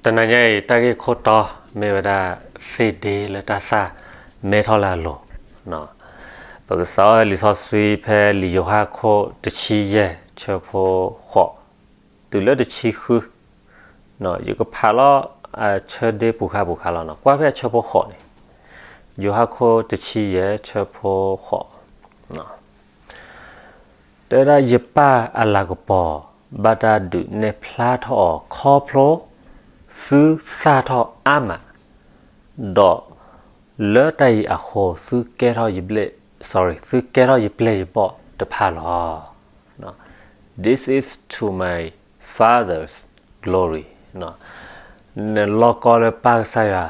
တနံၤညါအံၤ တၢ်ဂ့ၢ်ခိၣ်တီမ့ၢ်ဝဲဒၣ် သ့ၣ်ဒ့လၢတၢ်သၣ်မဲထီၣ်လၢအလိၤ. ပကစးအီၤလံာ်စီဆှံဖဲလံာ်ယိၤဟၣ်ခိၣ်တဆံယဲၢ် ဆၢဖိဃိး တုၤလၢတဆံဃု, ယကဖးလီၤအဆၢဒ့ပူၤခါပူၤခါလီၤ. ကွၢ်ဖဲအဆၢဖိဃိးန့ၣ်, ယိၤဟၣ်ခိၣ်တဆံယဲၢ် ဆၢဖိဃိး တဲဝဲဒၣ် ယပၢ်အလၤကပီၤ ဘၣ်တၢ်ဒုးနဲၣ်ဖျါထီၣ်အီၤ ခီဖျိသုသၣ်ထီၣ်အါမး, ဒီးလၢတၢ်အံၤအဃိ သုကဲထီၣ်ယဘျဲၣ်, sorry, သုကဲထီၣ်ယပျဲၢ်ယဘီၣ်တဖၣ်လီၤ. This is to my Father's glory. နလီၢ်ကီလၢပၢ်ကစၢ်ယွၤ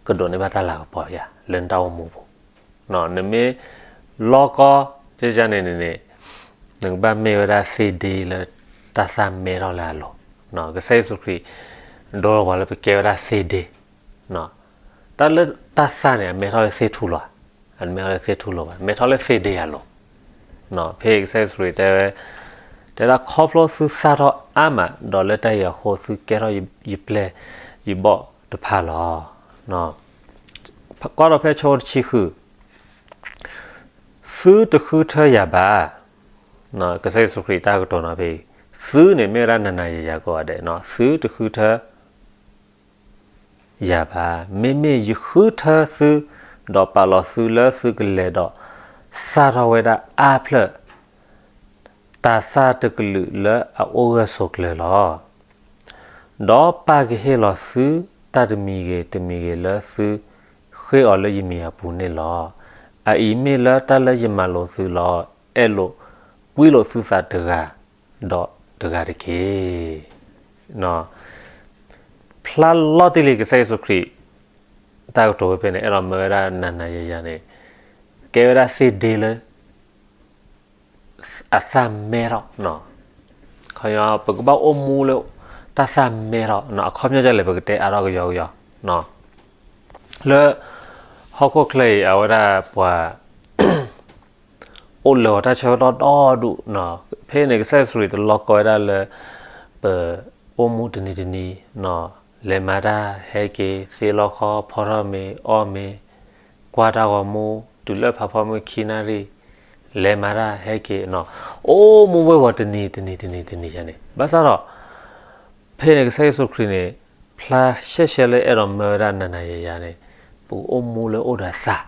ကဒိးန့ၢ်ဘၣ်တၢ်လၤကပီၤယၤ လၢနတၢ်အိၣ်မူပူၤ. နမ့ၢ်လီၢ်ကီ ကန့ၣ်န့ၣ်န့ၣ် နကဘၣ်မ့ၢ်ဝဲဒၣ်သ့ၣ်ဒ့လၢတၢ်သၣ်မဲထီၣ်လၢအလိၤ. ကစၢ်ယ့ၣ်ၡူးခရံာ် ဒိပှၤလၢပကဲဝဲဒၣ်သ့ၣ်ဒ့, တၢ်လၢတၢ်သၣ်န့ၣ် အမဲထီၣ်လၢသ့ၣ်ထူၣ်လီၤ, အမဲထီၣ်လၢသ့ၣ်ထူၣ်လီၤဘၣ်, မဲထီၣ်လၢသ့ၣ်ဒ့အလိၤ. ဖဲကစၢ်ယ့ၣ်ၡူးခရံာ်တဲဝဲ, တဲဒၣ်ခီဖျိသုသၣ်ထီၣ်အါမး, ဒီးလၢတၢ်အံၤအဃိ သုကဲထီၣ်ယပျဲၢ်ယဘီၣ်တဖၣ်လီၤ. ကွၢ်ဒီးဖဲဆၢဖိတဆံဃု, သုတဃုထၢယၤဘၣ်. ကစၢ်ယ့ၣ်ၡူးခရံာ်တၢ်ကတိၤနီၤဖဲအံၤ, သုန့ၣ်မ့ၢ်ဝဲဒၣ်နၤနၤယၤယၤကိးဂၤဒဲး, သုတဃုထၢ ယၤဘၣ်. မ့မ့ၢ်ယဃုထၢသု, ဒီးပာ်လီၤသုလၢသုကလဲၤဒီး သၣ်ထီၣ်ဝဲဒၣ်အါဖျၢၣ် တၤသၣ်တကလုာ်လၢအအိၣ်ဂၢၢ်ဆိးကျၢၤလီၤ. ဒီးပၢ်ကဟ့ၣ်လီၤသုတၢ်တမံၤဂ့ၤတမံၤဂ့ၤလၢသု ဃ့အီၤလၢယမံၤအပူၤန့ၣ်လီၤ. အအံၤမ့ၢ်လၢတၢ်လၢယမၤလိာ်သုလီၤ. အဲၣ်လိာ်ကွံလိာ်သုသးတဂၤဒီးတဂၤတက့ၢ်. ဖျါလီၤတံၢ်လံ ကစၢ်ယ့ၣ်ၡူးခရံာ် တၢ်ကတိၤဝဲဖဲန့ၣ် အဲၣ်ဒိးမၢဝဲဒၣ်နၤနၤယၤယၤန့ၣ် ကဲဝဲဒၣ်သ့ၣ်ဒ့လၢ အသၣ်မဲထီၣ်, ခီ ပကဘၣ်အိၣ်မူလၢတၢ်သၣ်မဲထီၣ်, အခီပညီဒ်လဲၣ် ပကတဲအါထီၣ်ကယီကယီ, လၢဟီၣ်ခိၣ်ချၢအံၤ အဝဲဒၣ်ပှၤ အိၣ်လၢာ်အီၤတၢ်ဆၢကတီၢ်ဒီဒူၣ်, ဖဲန့ၣ်ကစၢ်ယ့ၣ်ၡူးခရံာ်တလီၢ်ကီဝဲဒၣ်လၢ ပအိၣ်မူတနံၤတနံၤ, လဲၤမၤတၢ်ဟဲက့ၤ သ့လီခီ ဖီထီၣ်မ့ၤ အီၣ်မ့ၤ ကွၢ်တၢ်ဂီၤမူ တုၤလၢဖးဖီမုၢ်ခံနၣ်ရံၣ် လဲၤမၤတၢ်ဟဲက့ၤ, အိၣ်မူဝဲပှၤတနံၤတနံၤတနံၤတနံၤယၤန့ၣ် ဘၣ်ဆၣ်ဒီး ဖဲန့ၣ်ကစၢ်ယ့ၣ်ၡူးခရံာ်န့ၣ် ဖျါရှဲရှဲလၢအဲၣ်ဒိးမၢဝဲဒၣ်နၤနၤယၤယၤန့ၣ် ပကအိၣ်မူလၢအိၣ်ဒီးအသၣ်,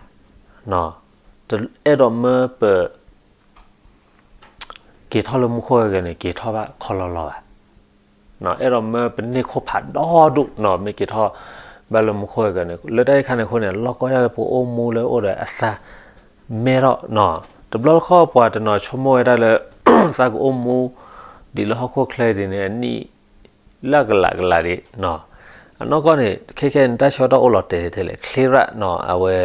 တအဲၣ်ဒိးမၢပ က့ၤထီၣ်လၢမူခိၣ်ဂဲၤဂဲၤန့ၣ် က့ၤထီၣ်ဘၣ်ခီလီၤလီၤဘၣ်. အဲၣ်ဒိးမၢပန့ၢ်ခိၣ်ဖးဒီဒူၣ်နီၤ မ့ၢ်က့ၤထီၣ်ဘၣ်လၢမူခိၣ်ဂဲၤဂဲၤန့ၣ် လၢတၢ်အံၤခါန့ၣ်အဃိန့ၣ် လီၢ်ကီဒၣ်လၢပအိၣ်မူလၢအိၣ်ဒီးအသၣ်မဲထီၣ်နီၤ. တဘျီတခီၣ်ပှၤတနီၤဆိကမိၣ်ဝဲဒၣ်လၢ သးကအိၣ်မူဒံးလၢဟီၣ်ခိၣ်ချၢဒ်န့ၣ် အနံၣ် လၢအကလးကလးဒံးနီၤ. အနီၢ်ကီၢ်န့ၣ် ခဲခဲနတၢ်ဆၢကတီၢ်အိၣ်လီၤတဲာ်ထဲလဲၣ် ချ့ရၣ်နီၤ အဝဲ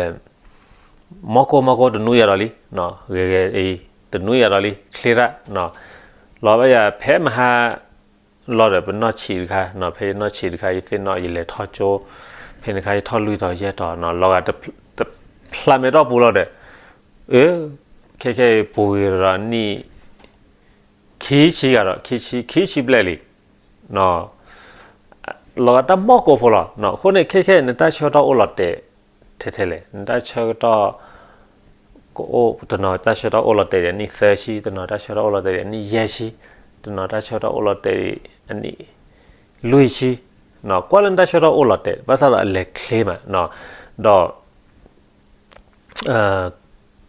မီၢ်ကိၢ်မီၢ်ကိၢ်တနွံယၤဒီးလံ, ဂဲၤဂဲၤအံၤ တနွံယၤဒီးလံ ချ့ရၣ်နီၤ. လီၤဘၣ်ယၤဖဲမဟါလီၤဒီး ပနီၢ်ဆံးတခါနီၤ ဖဲယနီၢ်ဆံးတခါ ယသ့ၣ်နီၣ်ယလဲၤထီၣ်ကၠိ ဖဲန့ၣ်ခါယထီၣ်လွံၢ်တီၤယဲၢ်တီၤနီၤ လီၤဂာ်တဖျးမဲာ်တီၢ်ပူၤလီၤဒီး အၢ ခဲခဲအံၤပူၤဂ့ၤဒီးနံၣ် ခံဆံဂၤဒီး ခံဆံ ခံဆံဘျဲၣ်လံ လီၤဂာ်တၢ်မီၢ်ကိၢ်ဖိလီၤ. အဃိန့ၣ် ခဲခဲအံၤ နတၢ်ဆၢကတီၢ်အိၣ်လီၤတဲာ် ထဲထဲလဲၣ် နတၢ်ဆၢကတီၢ် ကအိၣ် တနီၤတၢ်ဆၢကတီၢ်အိၣ်လီၤတဲာ်ဒံးအနံၣ်သၢဆံ တနီၤတၢ်ဆၢကတီၢ်အိၣ်လီၤတဲာ်ဒံးအနံၣ်ယဲၢ်ဆံ တနီၤတၢ်ဆၢကတီၢ်အိၣ်လီၤတဲာ်ဒံးအနံၣ် လွံၢ်ဆံ ကွၢ်လၢနတၢ်ဆၢကတီၢ်အိၣ်လီၤတဲာ် ဘၣ်ဆၣ်ဒီးအလဲၤချ့မး ဒီး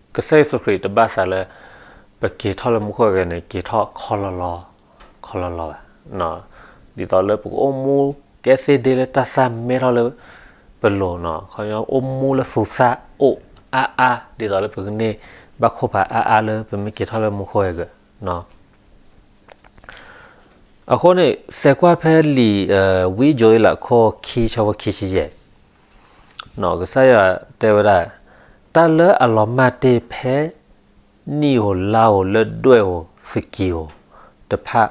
ကစၢ်ယ့ၣ်ၡူးခရံာ်တဘၣ်သးလၢ ပက့ၤထီၣ်လၢမူခိၣ်ဂဲၤဂဲၤန့ၣ် က့ၤထီၣ်ခီလီၤလီၤ ခီလီၤလီၤဘၣ်. ဒ်သိးလၢပကအိၣ်မူကဲသ့ၣ်ဒ့လၢတၢ်သၣ်မဲထီၣ်လၢပလိၤနီၤ ခီဖျိအိၣ်မူလၢသူၣ်သၣ်အိၣ်အါအါ ဒ်သိးလၢပကန့ၢ်ဘၣ်ခိၣ်ဖးအါအါလၢပမ့ၢ်က့ၤထီၣ်လၢမူခိၣ်ဂဲၤဂဲၤ အဃိန့ၣ် စဲးကွၢ်ဖဲလံာ် ဝံယိၤအ့လး အခိၣ်ခံ ဆၢဖိခံဆံယဲၢ် ကစၢ်ယွၤတဲဝဲဒၣ် တၢ်လၢအလီၤမၢ်တ့ၢ်ဖဲ နံၣ်ဧိၤလါဧိၤလၢဒွဲၣ်ဧိၤသကံၤဧိၤတဖၣ်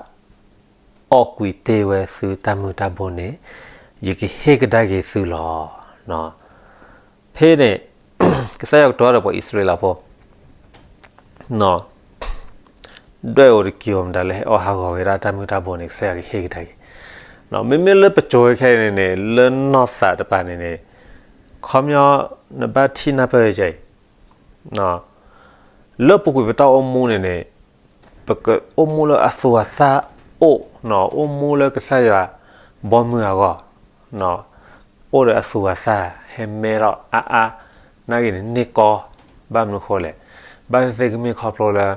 အီၣ်ကွံာ်တ့ၢ်ဝဲသုတၢ်မုၢ်တၢ်ဘိန့ၣ် ယကဟ့ၣ်ကဒါက့ၤသုလီၤ. ဖဲန့ၣ် ကစၢ်ယွၤကတိၤဒီးပှၤအံၣ်စရ့လးဖိ ဒွဲၣ်ဧိၤတကံၤဧိၤမတၤလၢဟဲအီၣ်ဟးဂီၤဝဲဒၣ်တၢ်မုၢ်တၢ်ဘိန့ၣ် ကစၢ်ယွၤကဟ့ၣ်ကဒါက့ၤ. မ့မ့ၢ်လၢပစိၤခဲအံၤန့ၣ်န့ၣ် လၢနီၢ်သးတပၤန့ၣ်န့ၣ် ခီပညီ နဘၣ်ထံၣ်နၢ်ပၢၢ်ကဲအံၤ လၢပူၤကွံာ်ပတၢ်အိၣ်မူန့ၣ်န့ၣ် ပကအိၣ်မူလၢအသူၣ်အသၣ်အိၣ်, အိၣ်မူလၢကစၢ်ယွၤဘီမုၢ်အဂီၢ်, အိၣ်ဒီးအသူၣ်အသၣ် ဟဲမဲထီၣ်အါအါ, နာ်က့န့ၣ် န့ၢ်ကီ, ဘၣ်မနုၤဃိလဲၣ်, ဘၣ်သ့ၣ်သ့ၣ်ကမ့ၢ်ခီဖျိလၢ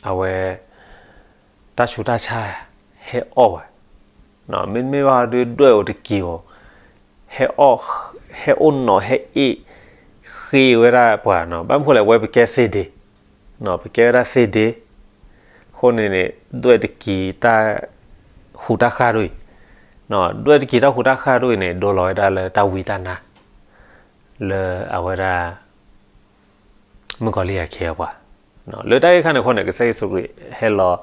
အဝဲ တၢ်ဆူးတၢ်ဆါ ဟဲအီၣ်ဝဲ, မ့တမ့ၢ်ဘၣ်ဒီး ဒွဲၣ်အိၣ်တက့ၤဧိၤ ဟဲအီၣ်, ဟဲအိၣ်နီၤ ဟဲအ့ၣ်ဃ့ဝဲဒၣ်ပှၤနီၤ, ဘၣ်မနုၤဃိလဲၣ် အဝဲပကဲသ့ၣ်ဒ့, ပကဲဝဲဒၣ်သ့ၣ်ဒ့, အဃိန့ၣ်န့ၣ် ဒွဲၣ်တက့ၤတၢ်ဃူတၢ်ဃၢ်ဒိၣ်အံၤ, ဒွဲၣ်တက့ၤတၢ်ဃူတၢ်ဃၢ်ဒိၣ်အံၤန့ၣ် ဒိလီၤဝဲဒၣ်လၢတၢ်ဝံတၢ်နါ လၢအဝဲဒၣ် မုၣ်ကီၤလံၢ်အခ့အပှၤ, လၢတၢ်ဂ့ၢ်ခါန့ၣ်အဃိန့ၣ် ကစၢ်ယ့ၣ်ၡူးခရံာ်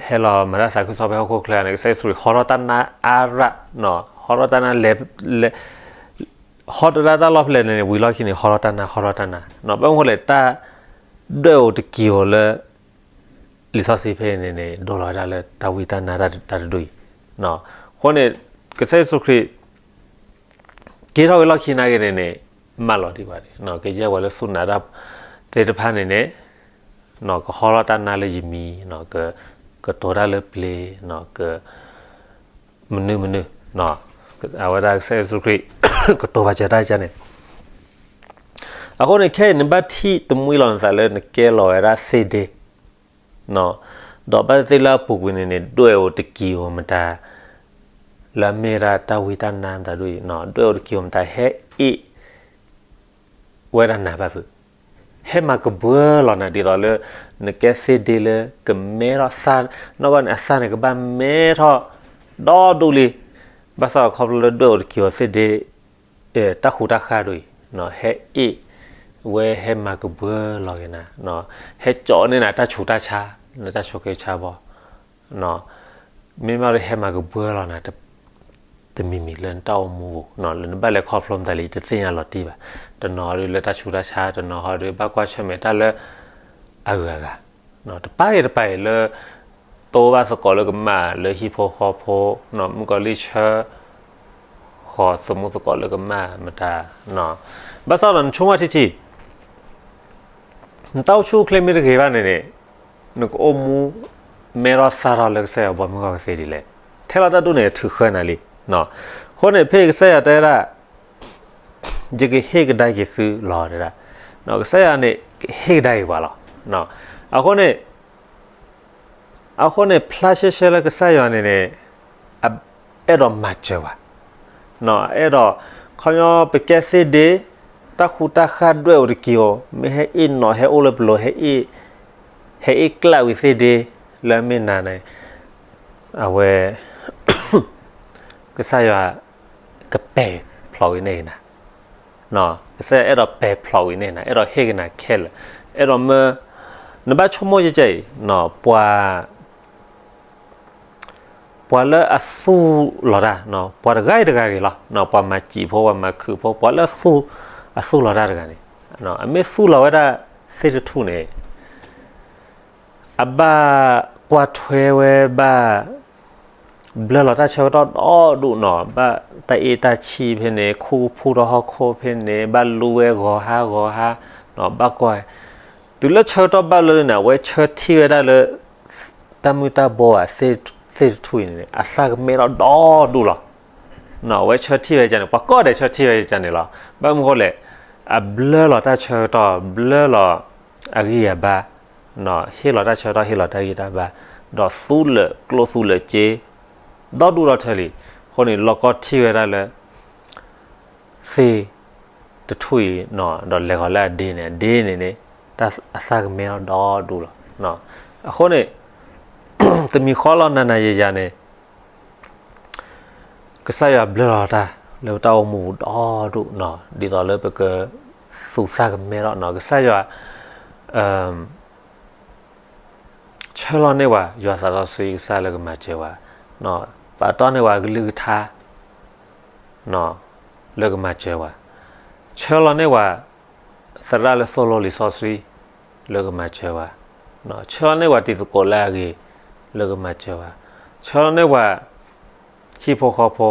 ဟဲလီၤမၤတၢ်သးခုကစီၣ်ဖဲဟီၣ်ခိၣ်ချၢန့ၣ် ကစၢ်ယ့ၣ်ၡူးခရံာ်ဟီထီၣ်တၢ်နါအါရၣ်, ဟီထီၣ်တၢ်နါလဲၤ, ဟီထီၣ်တၢ်လီၢ်ဖဲလဲၣ်န့ၣ် ဝံၤလီၢ်ခံန့ၣ် ဟီထီၣ်တၢ်နါ ဟီထီၣ်တၢ်နါ, ဘၣ်မနုၤဃိလဲၣ် တၢ်ဒွဲၣ်အိၣ်တက့ၤဧိၤလၢ လံာ်စီဆှံဖဲအံၤန့ၣ်န့ၣ် ဒိလီၤဝဲဒၣ်လၢတၢ်ဝံတၢ်နါတၢ်တဒူၣ်အံၤ, အဃိန့ၣ် ကစၢ်ယ့ၣ်ၡူးခရံာ် က့ၤထီၣ်ဝံၤလီၢ်ခံနာ်က့န့ၣ်န့ၣ် မၢလီၤဒံးဘၣ်, ကယဲၢ်ပှၤလၢသူၣ်နးတၢ်သ့ၣ်တဖၣ်န့ၣ်န့ၣ် ကဟီထီၣ်တၢ်နါလၢယမံၤ, ကတိၤတၢ်လၢပျ့ၤ, က မနုၤမနုၤ, အဝဲဒၣ်ကစၢ်ယ့ၣ်ၡူးခရံာ် ကတိၤပာ်စၢၤတၢ်ကန့ၣ်, အဃိန့ၣ် ခဲအံၤနဘၣ်ထံၣ်တမှံလီၤနသးလၢနကဲလီၤဝဲဒၣ်သ့ၣ်ဒ့ ဒီးဘၣ်သ့ၣ်သ့ၣ်လၢအပူၤကွံာ်န့ၣ်န့ၣ် ဒွဲၣ်အိၣ်တက့ၤဧိၤမတၤ လၢအမ့ၢ်ဒၣ်တၢ်ဝံတၢ်နါမတၤဒ်အံၤ, ဒွဲၣ်အိၣ်တက့ၤဧိၤမတၤ ဟဲအ့ၣ်ဝဲဒၣ်နၤဘၣ်ဖုး, ဟဲမၤကဘှၢလီၤနၤ ဒ်သိးလၢ နကဲသ့ၣ်ဒ့လၢကမဲထီၣ်သၣ်, နီၢ်ကီၢ်န့ၣ် အသၣ်န့ၣ်ကဘၣ်မဲထီၣ် ဒီဒူၣ်လံ, ဘၣ်ဆၣ်ဒီးခီဖျိလၢဒွဲၣ်အိၣ်တက့ၤဧိၤသ့ၣ်ဒ့ တၢ်ဃူတၢ်ဃၢ်ဒိၣ်အံၤ ဟဲအ့ၣ်ဝဲ ဟဲမၤကဘှၢလီၤက့ၤနၤ, ဟဲကၠီန့ၢ်နၤတၢ်ဆူးတၢ်ဆါ, နတၢ်ဆိးက့ဆါဘီ, မ့ၢ်ဘၣ်ဒီးဟဲမၤကဘှၢလီၤနၤ တမံၤမံၤလၢနတၢ်အိၣ်မူပူၤ, လၢနဘၣ်လဲၤခီဖျိမတၤလံ တသ့ၣ်ညါလီၤတံၢ်ဘၣ်, တနီၤဒီးလၢတၢ်ဆူးတၢ်ဆါ, တနီၤဟီဒီးဘၣ်ကွၢ်ဆၢၣ်မဲာ်တၢ်လၢအဂုၤအဂၤ, တပၢ်ဂ့ၤတပၢ်ဂ့ၤလၢ တိၢ်ဘၣ်သကိးလၢကမၣ်လၢဟံၣ်ဖိဃီဖိ, မုၣ်ကီၤလံၢ်ဆှၢ ဃီၤသမူသကိးလၢကမၣ်မတၤ, ဘၣ်ဆၣ်ဒီးနဆိကမိၣ်ထံထံ နတၢ်အိၣ်ဆူၣ်အိၣ်ချ့မ့ၢ်တဂ့ၤဘၣ်န့ၣ်န့ၣ် နကအိၣ်မူ မဲထီၣ်သၣ်ထီၣ်လၢကစၢ်ယွၤဘီမုၢ်ဂီၢ်ကသ့ဒ်လဲၣ်. ထဲလီၤတၢ်ဒိၣ်န့ၣ် ထုးဃၢနၤလံ. အဃိန့ၣ် ဖဲကစၢ်ယွၤတဲဝဲဒၣ် ယကဟ့ၣ်ကဒါက့ၤသုလီၤတဲဒၣ်, ကစၢ်ယွၤန့ၣ် ကဟ့ၣ်ကဒါက့ၤပှၤလီၤ. အဃိန့ၣ် အဃိန့ၣ် ဖျါရှဲရှဲလၢကစၢ်ယွၤန့ၣ်န့ၣ် အဲၣ်ဒိးမၤစၢၤပှၤ, အဲၣ်ဒိး ခီပညီ ပကဲသ့ၣ်ဒ့ တၢ်ဃူတၢ်ဃၢ်ဒွဲၣ်အိၣ်တက့ၤဧိၤ, မ့ၢ်ဟဲအ့ၣ်နီၤ ဟဲအိၣ်လၢပလိၤ ဟဲအ့ၣ် ဟဲအ့ၣ်ကျးဝံၤသ့ၣ်ဒ့ လၢအမ့ၢ်နၤန့ၣ် အဝဲ ကစၢ်ယွၤ ကပဲာ်ဖျိးဝံၤန့ၢ်က့ၤနၤ, ကစၢ်ယွၤအဲၣ်ဒိးပဲာ်ဖျိးဝံၤန့ၢ်နၤ, အဲၣ်ဒိးဟ့ၣ်က့ၤနၤခဲလၢာ်, အဲၣ်ဒိးမၢ နဘၣ်ဆိကမိၣ်ယဲၢ်ကဲအံၤ ပှၤ ပှၤလၢအသူၣ်လီၤတၢ် ပှၤတဂၤအံၤတဂၤဂ့ၤလီၤ, ပှၤမၤစံာ်ဖိ ပှၤမၤခုးဖိ ပှၤလၢအသူၣ်လီၤတၢ်တဂၤန့ၣ် အမ့ၢ်သူၣ်လီၤဝဲဒၣ်သ့ၣ်တထူၣ်န့ၣ် အဘၣ်ကွၢ်ထွဲဝဲဘၣ် ဘျၢလီၤတၢ်ဆၢကတီၢ်ဒီဒူၣ်နီၤ, ဘၣ်တၢ်အ့ၣ်တၢ်ဆံၣ်ဖဲန့ၣ် ခူၣ်ကဖူၣ်ထီၣ်ဟီၣ်ခိၣ်ဖဲန့ၣ် ဘၣ်လူဝဲဂီၤဟါဂီၤဟါ, ဘၣ်ကွၢ် တုၤလၢဆၢကတီၢ်ဘၣ်လၢန့ၣ် အဝဲဆၢထံၣ်ဝဲဒၣ်လၢ တၢ်မုၢ်တၢ်ဘိဧါ သ့ၣ်တထူၣ်အံၤန့ၣ် အသၣ်ကမဲထီၣ်ဒီဒူၣ်လီၤ. အဝဲဆၢထံၣ်ဝဲဒ်န့ၣ် ပှၤကိးဂၤဒဲးဆၢထံၣ်ဝဲဒ်န့ၣ်လီၤ. ဘၣ်မနုၤဃိလဲၣ်, အဘျၢလီၤတၢ်ဆၢကတီၢ် ဘျၢလီၤအဂံၢ်အဘါ, ဟ့ၣ်လီၤတၢ်ဆၢကတီၢ် ဟ့ၣ်လီၤတၢ်ဂံၢ်တၢ်ဘါ, ဒီးသူလၢာ်ကျိၣ်သူလၢာ်စ့ ဒီဒူၣ်ဒီထၢလံ. အဃိန့ၣ် လီၢ်ကီထံၣ်ဝဲဒၣ်လၢ သ့ၣ်တထူၣ်အံၤ ဒီးလဲၤဃီၤလၢအဒ့န့ၣ် အဒ့န့ၣ်န့ၣ် တၢ်အသၣ်ကမဲထီၣ်ဒီဒူၣ်လီၤ. အဃိန့ၣ် တမံၤဃီလီၤနၤနၤယၤယၤန့ၣ် ကစၢ်ယွၤဘျၢလီၤတၢ်လၢပတၢ်အိၣ်မူပူၤဒီဒူၣ်, ဒ်သိးလၢပကသူၣ်သၣ်ကမဲထီၣ်နီၤ, ကစၢ်ယွၤ ဆၢလီၤန့ၢ်ဝဲ ယွၤသးစီဆှံကစၢ်လၢကမၤစၢၤဝဲ, ပာ်တီၢ်န့ၢ်ဝဲကလုၢ်ကထါ လၢကမၤစၢၤဝဲ, ဆၢလီၤန့ၢ်ဝဲ သရၣ်လၢသိၣ်လိလံာ်စီဆှံ လၢကမၤစၢၤဝဲ, ဆၢလီၤန့ၢ်ဝဲတံၤသကိးလၢအဂ့ၤ လၢကမၤစၢၤဝဲ, ဆၢလီၤန့ၢ်ဝဲ ဟံၣ်ဖိဃီဖိ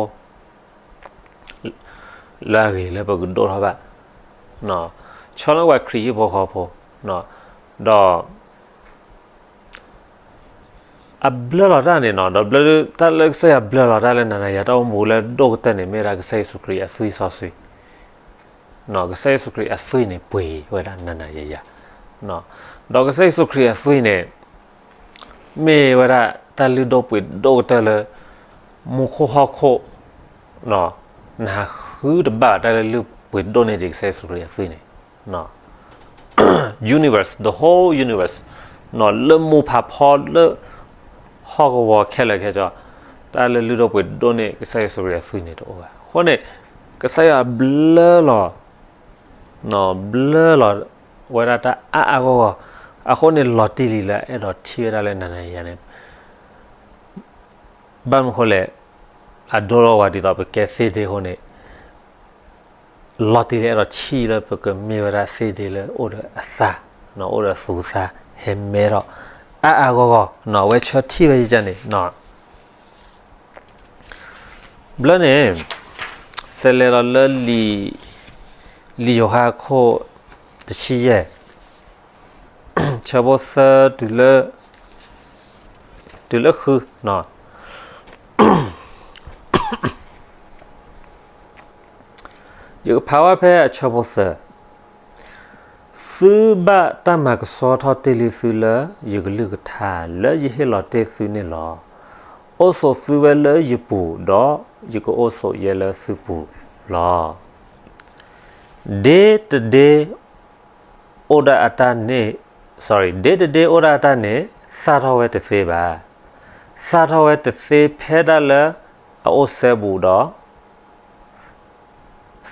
လၢအဂ့ၤလၢပကဒိၣ်ထီၣ်ဘၣ်, ဆီလီၤဝဲခရံာ်ဟံၣ်ဖိဃီဖိ, ဒီး အဘျၢလီၤတၢ်န့ၣ်နီၤ, ဒီးဘျၢ တၢ်လၢကစၢ်ယွၤဘျၢလီၤတၢ်လၢနၤနၤယၤတၢ်အိၣ်မူလၢဒိၣ်ကတၢၢ်န့ၣ် မ့ၢ်ဝဲဒၣ်ကစၢ်ယ့ၣ်ၡူးခရံာ်အသွံၣ်စီဆှံ, ကစၢ်ယ့ၣ်ၡူးခရံာ်အသွံၣ်န့ၣ် ပှ့ၤဝဲဒၣ်နၤနၤယၤယၤ, ဒီးကစၢ်ယ့ၣ်ၡူးခရံာ်အသွံၣ်န့ၣ် မ့ၢ်ဝဲဒၣ်တၢ်လုၢ်ဒိၣ်ပှ့ၤဒိၣ်ကတၢၢ်လၢ မူခိၣ်ဟီၣ်ခိၣ် နဃုတဘၣ်တၢ်လၢလုၢ်ပှ့ၤဒိၣ်န့ၢ်ဒံးကစၢ်ယ့ၣ်ၡူးခရံာ်အသွံၣ်န့ၣ်, universe, the whole universe, လၢမူဖးဖီလၢ ဟီၣ်ကဝီၤခဲလၢာ်ခဲဆ့, တၢ်လၢလုၢ်ဒိၣ်ပှ့ၤဒိၣ်န့ၢ်ကစၢ်ယ့ၣ်ၡူးခရံာ်အသွံၣ်န့ၣ်တအိၣ်ဘၣ်. အဃိန့ၣ် ကစၢ်ယွၤဘျၢလီၤ ဘျၢလီၤဝဲဒၣ်တၢ်အါအါဂီၢ်ဂီၢ်, အဃိန့ၣ်လီၤတံၢ်လံလၢအဲၣ်ဒိးထံၣ်ဝဲဒၣ်လၢနၤနၤယၤယၤန့ၣ်, ဘၣ်မနုၤဃိလဲၣ်, အဒိလီၤဝဲဒ်သိးပကဲသ့ၣ်ဒ့အဃိန့ၣ် လီၤတံၢ်လံအဲၣ်ဒိးထံၣ်လၢပကမ့ၢ်ဝဲဒၣ်သ့ၣ်ဒ့လၢအိၣ်ဒီးအသး, အိၣ်ဒီးသူၣ်သး ဟဲမဲထီၣ် အါအါဂီၢ်ဂီၢ်, အဝဲဆၢထံၣ်ဝဲယကန့ၣ်, ဘျီန့ၣ် ဆဲးလဲၤလီၤလၢ လံာ်ယိၤဟၣ်အခိၣ်တဆံယဲၢ် ဆၢဖိသၢ တုၤလၢဃု, ယကဖးဝဲဖဲအဆၢဖိသၢ, သုဘၣ်တၢ်မၤကဆှီထီၣ်တ့ၢ်လံသုလၢယကလုၢ်ကထါလၢယဟ့ၣ်လီၤတ့ၢ်သုန့ၣ်လီၤ. အိၣ်ဆိးသုဝဲလၢယပူၤ, ဒီးယကအိၣ်ဆိးယဲလၢသုပူၤလီၤ. ဒ့တဒ့အိၣ်ဒၣ်အတၢ်န့ၣ်, sorry, ဒ့တဒ့အိၣ်ဒၣ်အတၢ်န့ၣ် သၣ်ထီၣ်ဝဲတသ့ဘၣ်. သၣ်ထီၣ်ဝဲတသ့ဖဲဒၣ်လၢအအိၣ်စဲဘူးဒီး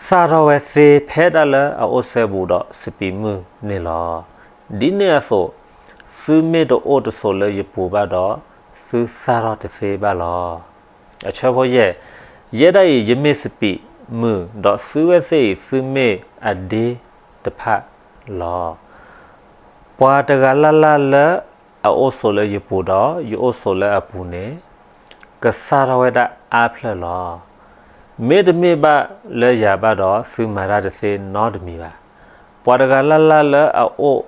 သၣ်ထီၣ်ဝဲသ့ဖဲဒၣ်လၢအအိၣ်စဲဘူးဒီးစပံးမုၢ်န့ၣ်လီၤ. ဒ်န့ၣ်အသိး, သုမ့ၢ်တအိၣ်တဆိးလၢယပူၤဘၣ်ဒီး, သုသၣ်ထီၣ်တသ့ဘၣ်လီၤ. အဆၢဖိယဲၢ်, ယဲဒၣ်အံၤယမ့ၢ်စပံးမုၢ်, ဒီးသုဝဲသ့ၣ်အံၤ သုမ့ၢ်အဒ့တဖၣ်လီၤ. ပှၤတဂၤလၢ်လၢ်လၢအအိၣ်ဆိးလၢယပူၤဒီး ယအိၣ်ဆိးလၢအပူၤန့ၣ် ကသၣ်ထီၣ်ဝဲဒၣ်အါဖျၢၣ်လီၤ. မ့တမ့ၢ်ဘၣ်လၢယၤဘၣ်ဒီး သုမၤတၢ်တသ့နီတမံၤဘၣ်. ပှၤတဂၤလၢ်လၢ်လၢအအိၣ်,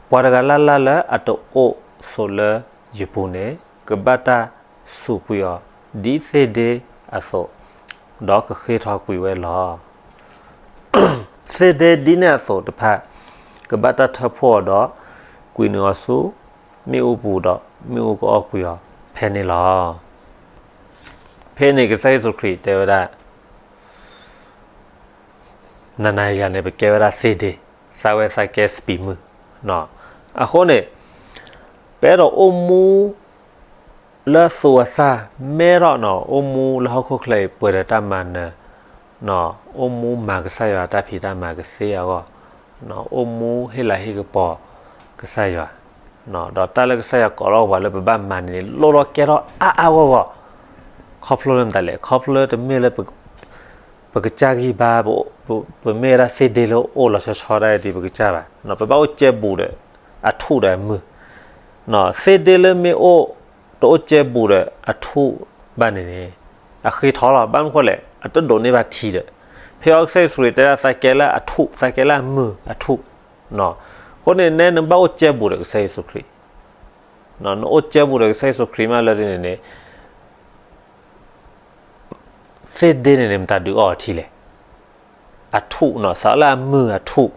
ပှၤတဂၤလၢ်လၢ်လၢအတအိၣ်ဆိးလၢယပူၤန့ၣ် ကဘၣ်တၢ်စူးကွံာ်အီၤ ဒ်သ့ၣ်ဒ့အသိး, ဒီးကဃ့ထီကွံာ်ဝဲလီၤ. သ့ၣ်ဒ့ဒ်န့ၣ်အသိးတဖၣ် ကဘၣ်တၢ်ထၢဖှိၣ်အီၤဒီး ကွံာ်နုာ်အီၤဆူမ့ၣ်အူပူၤဒီး မ့ၣ်အူကအီၣ်ကွံာ်အီၤဖဲန့ၣ်လီၤ. ဖဲန့ၣ်ကစၢ်ယ့ၣ်ၡူးခရံာ်တဲဝဲဒၣ် နၤနၤယၤန့ၣ် ပကဲဝဲဒၣ်သ့ၣ်ဒ့, သးဝဲသးကဲစပံးမုၢ်. အဃိန့ၣ် ပအဲၣ်ဒိးအိၣ်မူလၢသူၣ်အသးမဲထီၣ်နီၤ, အိၣ်မူလၢဟီၣ်ခိၣ်ချၢအံၤ ပှဲၤဒီးတၢ်မၤနၢၤ, အိၣ်မူမၤကစၢ်ယွၤတၢ်ဖံးတၢ်မၤကသ့အဂီၢ်, အိၣ်မူဟ့ၣ်လၤဟ့ၣ်ကပီၤကစၢ်ယွၤ, ဒီးတၢ်လၢကစၢ်ယွၤကိးထီၣ်ပှၤလၢပဘၣ်မၤန့ၣ်န့ၣ် လိၣ်ထီၣ်ကဲထီၣ်အါအါဂီၢ်ဂီၢ်, ခီဖျိလၢမတၤလဲၣ်, ခီဖျိလၢတမ့ၢ်လၢ ပကစၢ်ဂံၢ်ဘါ, ပမ့ၢ်ဝဲဒၣ်သ့ၣ်ဒ့လၢအိၣ်လီၤဆီဆီဒၣ်ဒ်ပကစၢ်ဘၣ်. ပဘၣ်အိၣ်ကဲဘူးဒီးအထူၣ်ဒီးအမုၢ်, သ့ၣ်ဒ့လၢမ့ၢ်အိၣ်တအိၣ်ကဲဘူးဒီးအထူၣ်ဘၣ်န့ၣ်န့ၣ် အဃ့ထီလီၤ. ဘၣ်မနုၤဃိလဲၣ်, အတဒိးန့ၢ်ဘၣ်ထံဒီး, ဖဲအီကစၢ်ယ့ၣ်ၡူးခရံာ်တဲဒၣ်သးကဲလၢအထူၣ်, သးကဲလၢအမုၢ်အထူၣ်, အဃိန့ၣ်နဲနဘၣ်အိၣ်ကဲဘူးဒီးကစၢ်ယ့ၣ်ၡူးခရံာ်, နအိၣ်ကဲဘူးဒီးကစၢ်ယ့ၣ်ၡူးခရံာ်မးလၢဒ်န့ၣ်န့ၣ် သ့ၣ်ဒ့န့ၣ်န့ၣ် မတၤဒုးအီထံလဲၣ်. အထူၣ်နီၤ, စးလၢအမုၢ်အထူၣ်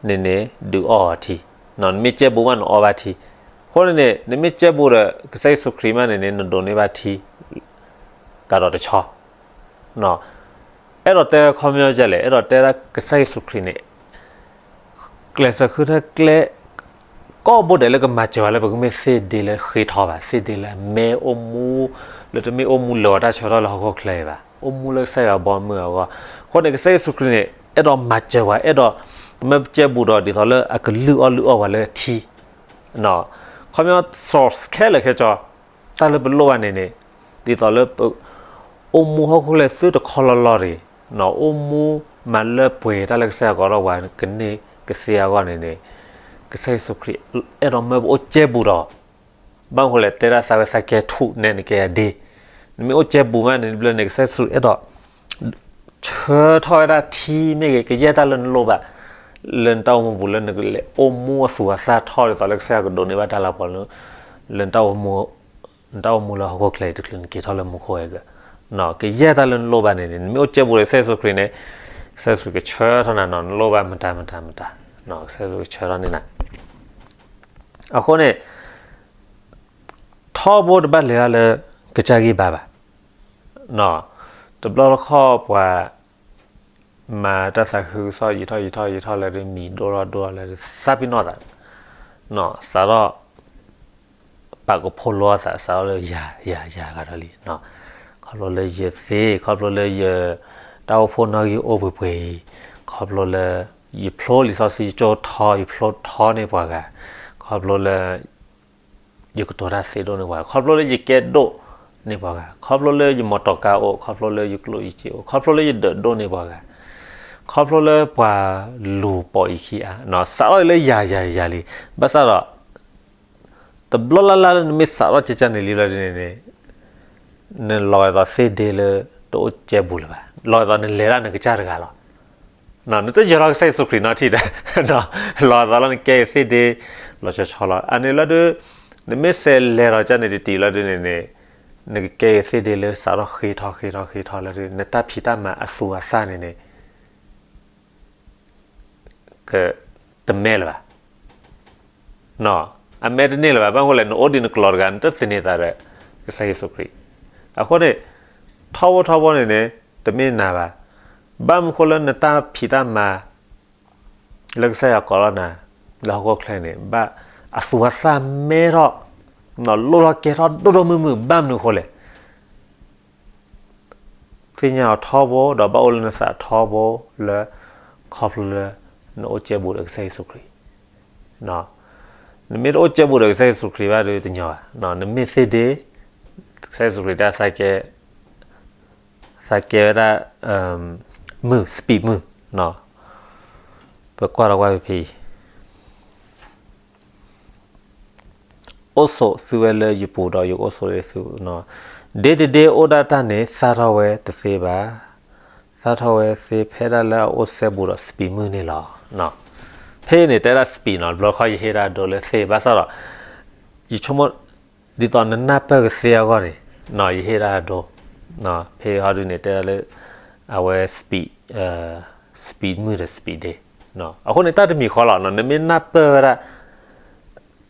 န့ၣ်န့ၣ် ဒုးအီအီထံ, နမ့ၢ်ကဲဘူးမးနအီဘၣ်ထံ, အဃိန့ၣ်န့ၣ် နမ့ၢ်ကဲဘူးဒီးကစၢ်ယ့ၣ်ၡူးခရံာ်မးန့ၣ်န့ၣ် နဒိးန့ၢ်ဘၣ်ထံ ကဒီးတဆီ အဲၣ်ဒိးတဲခီပညီဒ်လဲၣ်, အဲၣ်ဒိးတဲဒၣ်ကစၢ်ယ့ၣ်ၡူးခရံာ်န့ၣ် ကျဲးစၢးဃုထၢကျဲ ကိးဘိဒဲးလၢကမၤစၢၤဝဲလၢပကမ့ၢ်သ့ၣ်ဒ့လၢဃ့ထီဘၣ်, သ့ၣ်ဒ့လၢအမဲအိၣ်မူ, လၢတမ့ၢ်အိၣ်မူလၢာ်အီၤတၢ်ဆၢကတီၢ်လၢဟီၣ်ခိၣ်ချၢအံၤဘၣ်, အိၣ်မူလၢကစၢ်ယွၤဘီမုၢ်အဂီၢ်. အဃိန့ၣ် ကစၢ်ယ့ၣ်ၡူးခရံာ်န့ၣ် အဲၣ်ဒိးမၤစၢၤပှၤ, အဲၣ်ဒိး မ့ၢ်ပကဲဘူးဒီးဒ်သိးလၢအကလုၢ်အီၣ်လုၢ်အီၣ်ပှၤလၢထံ ခီပညီ source ခဲလၢာ်ခဲဆ့, တၢ်လၢပလိၣ်ဘၣ်န့ၣ်န့ၣ် ဒ်သိးလၢပ အိၣ်မူဟီၣ်ခိၣ်ချၢသုတခီလီၤလီၤတဂ့ၤ, အိၣ်မူမၤလၢပှဲၤတၢ်လၢကစၢ်ယွၤကိးထီၣ်ပှၤကန့ၢ်ကသ့အဂီၢ်န့ၣ်န့ၣ် ကစၢ်ယ့ၣ်ၡူးခရံာ်အဲၣ်ဒိးမၢပအိၣ်ကဲဘူးဒီး, ဘၣ်မနုၤဃိလဲၣ်, တဲဒၣ်သးဝဲသးကဲထူၣ်, နဲနကဲအဒ့, နမ့ၢ်အိၣ်ကဲဘူးမးန့ၣ် ဘျီန့ၣ် ကစၢ်ယ့ၣ်ၡူးအဲၣ်ဒိး ဆှၢထီၣ်ဝဲဒၣ်ထံမ့ၢ်ဂ့ၤ ကယဲၢ်တၢ်လၢနလိၣ်ဘၣ် လၢနတၢ်အိၣ်မူပူၤ လၢနကလဲၤအိၣ်မူအသူၣ်အသၣ်ထီၣ်ဒ်သိးလၢကစၢ်ယွၤကဒိးန့ၢ်ဘၣ်တၢ်လၤကပီၤလၢ လၢနတၢ်အိၣ်မူလၢဟီၣ်ခိၣ်ချၢအံၤတချုးနက့ၤထီၣ်လၢမူခိၣ်အဂီၢ်, ကယဲၢ်တၢ်လၢနလိၣ်ဘၣ်န့ၣ်န့ၣ် နမ့ၢ်အိၣ်ကဲဘူးဒီးကစၢ်ယ့ၣ်ၡူးခရံာ်န့ၣ် ကစၢ်ယ့ၣ်ၡူးကဆှၢထီၣ်နၤနီၤ နလိၣ်ဘၣ်မတၤမတၤမတၤ ကစၢ်ယ့ၣ်ၡူးကဆှၢထီၣ်န့ၢ်နၤ အဃိန့ၣ် ထီဘိတဘၣ်လဲၤတၢ်လၢကစၢ်ဂံၢ်ဘါဘၣ်, တဘျီတခီၣ်ပှၤ မၤတၢ်သးခုကစီၣ်ယံာ်ထီၣ်ယံာ်ထီၣ်ယံာ်ထီၣ်လၢဒ်မံၤဒိၣ်ထီၣ်ဒိၣ်ထီၣ်လၢဒ်သးပ့ၤနီၣ်သး, စးထီၣ် ပာ်ကဖိလိအသး စးထီၣ်လၢယၤယၤယၤဂၤဒီးလံ, ခီဖျိလၢယသ့ ခီဖျိလၢယ တၢ်အိၣ်ဖှိၣ်နီၣ်ဂံၢ်အိၣ်ပှဲၤပှဲၤအံၤ, ခီဖျိလၢ ယဖျိလံာ်စီဆှံယကၠိထီ ယဖျိထီန့ၢ်ပှၤဂၤ, ခီဖျိလၢ ယကတိၤတၢ်သ့ဒိၣ်န့ၢ်ပှၤဂၤ, ခီဖျိလၢယကဲဒိၣ်န့ၢ်ပှၤဂၤ, ခီဖျိလၢယမီၢ်တီၢ်ကါအိၣ်, ခီဖျိလၢယကျိၣ်ယစ့အိၣ်, ခီဖျိလၢယဒၢးဒိၣ်န့ၢ်ပှၤဂၤ, ခီဖျိလၢပှၤလူၤပိာ်ယခံအါ, စးထီၣ်လၢယၤယၤယၤလံ, ဘၣ်ဆၣ်ဒီး တဘျီလၢ်လၢ်လၢနမ့ၢ်စးထီၣ်ကဲကၢန့ၣ်လံဘျီဒ်န့ၣ်န့ၣ် နလီၤဂာ်ဒ်သိးသ့ဒ့လၢတအိၣ်ကဲဘူးလၢၤဘၣ်, လီၤဂာ်ဒ်သိးနလဲၤဒၣ်နကစၢ်တဂၤလီၤ. နတယၢၤထီၣ်ကစၢ်ယ့ၣ်ၡူးခရံာ်နီတထံၣ်ဒီး လီၤဂာ်ဒ်သိးလၢနကဲက့ၤသ့ဒ့ လီၤဆီဆီလီၤ. အန့ၣ်လၢဒ် နမ့ၢ်စဲးလဲၤဒီးကၢန့ၣ်တတံၢ်လၢဒ်န့ၣ်န့ၣ် နကကဲက့ၤသ့ဒ့လၢစးထီၣ်ဃ့ထီၣ်ဃ့ထီၣ်ဃ့ထီၣ်လၢဒ် နတၢ်ဖံးတၢ်မၤအသူအသၣ်န့ၣ်န့ၣ် ကတမဲလၢၤဘၣ်. အမဲတန့ၢ်လၢၤဘၣ်. ဘၣ်မနုၤဃိလဲၣ် နအိၣ်ဒ်နကလီၤတဂၤ နတသန့ၤသးဒီး ကစၢ်ယ့ၣ်ၡူးခရံာ်. အဃိန့ၣ် ထီဘိထီဘိန့ၣ်န့ၣ် တမ့ၢ်နၤဘၣ်. ဘၣ်မနုၤဃိလၢနတၢ်ဖံးတၢ်မၤ လၢကစၢ်ယွၤကိးထီၣ်နၤ လၢဟီၣ်ခိၣ်ချၢန့ၣ် ဘၣ်အသူအသၣ်မဲထီၣ် လိၣ်ထီၣ်ကဲထီၣ်ဒိၣ်ဒိၣ်မုၢ်မုၢ် ဘၣ်မနုၤဃိလဲၣ် သ့ၣ်ညါအီၤထီဘိ ဒီးဘၣ်အိၣ်လၢနသးထီဘိလၢ ခီဖျိလၢ နအိၣ်ကဲဘူးဒီးကစၢ်ယ့ၣ်ၡူးခရံာ်. နမ့ၢ်တအိၣ်ကဲဘူးဒီးကစၢ်ယ့ၣ်ၡူးခရံာ်ဘၣ်ဒီးတညီဘၣ်. နမ့ၢ်သ့ဒ့ ကစၢ်ယ့ၣ်ၡူးခရံာ်တၢ်သးကဲ သးကဲဝဲဒၣ် မုၢ် speed မုၢ် ပကွၢ်ဒီးကွၢ်ဖဲဖဲအံၤ အိၣ်ဆိးသုဝဲလၢယပူၤဒီးယကအိၣ်ဆိးလၢသုပူၤ, day to day အိၣ်ဒၣ်တၢ်န့ၣ် သၣ်ထီၣ်ဝဲတသ့ဘၣ်, သၣ်ထီၣ်ဝဲသ့ဖဲဒၣ်လၢအအိၣ်စဲဘူးဒီး speed မုၢ်န့ၣ်လီၤ. ဖဲအံၤန့ၣ် တဲဒၣ် speed နီၤ, တဘျီခီယဟ့ၣ်ဒၣ်အဒိလၢသ့ ဘၣ်ဆၣ်ဒီး ယဆိကမိၣ် ဒ်သိးနနၢ်ပၢၢ်ကသ့အဂီၢ်န့ၣ် ယဟ့ၣ်ဒၣ်အဒိ, ဖဲဟီဒုန့ၣ် တဲဒၣ်လၢ အဝဲ speed speed မုၢ်ဒီး speed day. အဃိန့ၣ် တၢ်တမံၤဃီလီၤ, နမ့ၢ်နၢ်ပၢၢ်ဝဲဒၣ်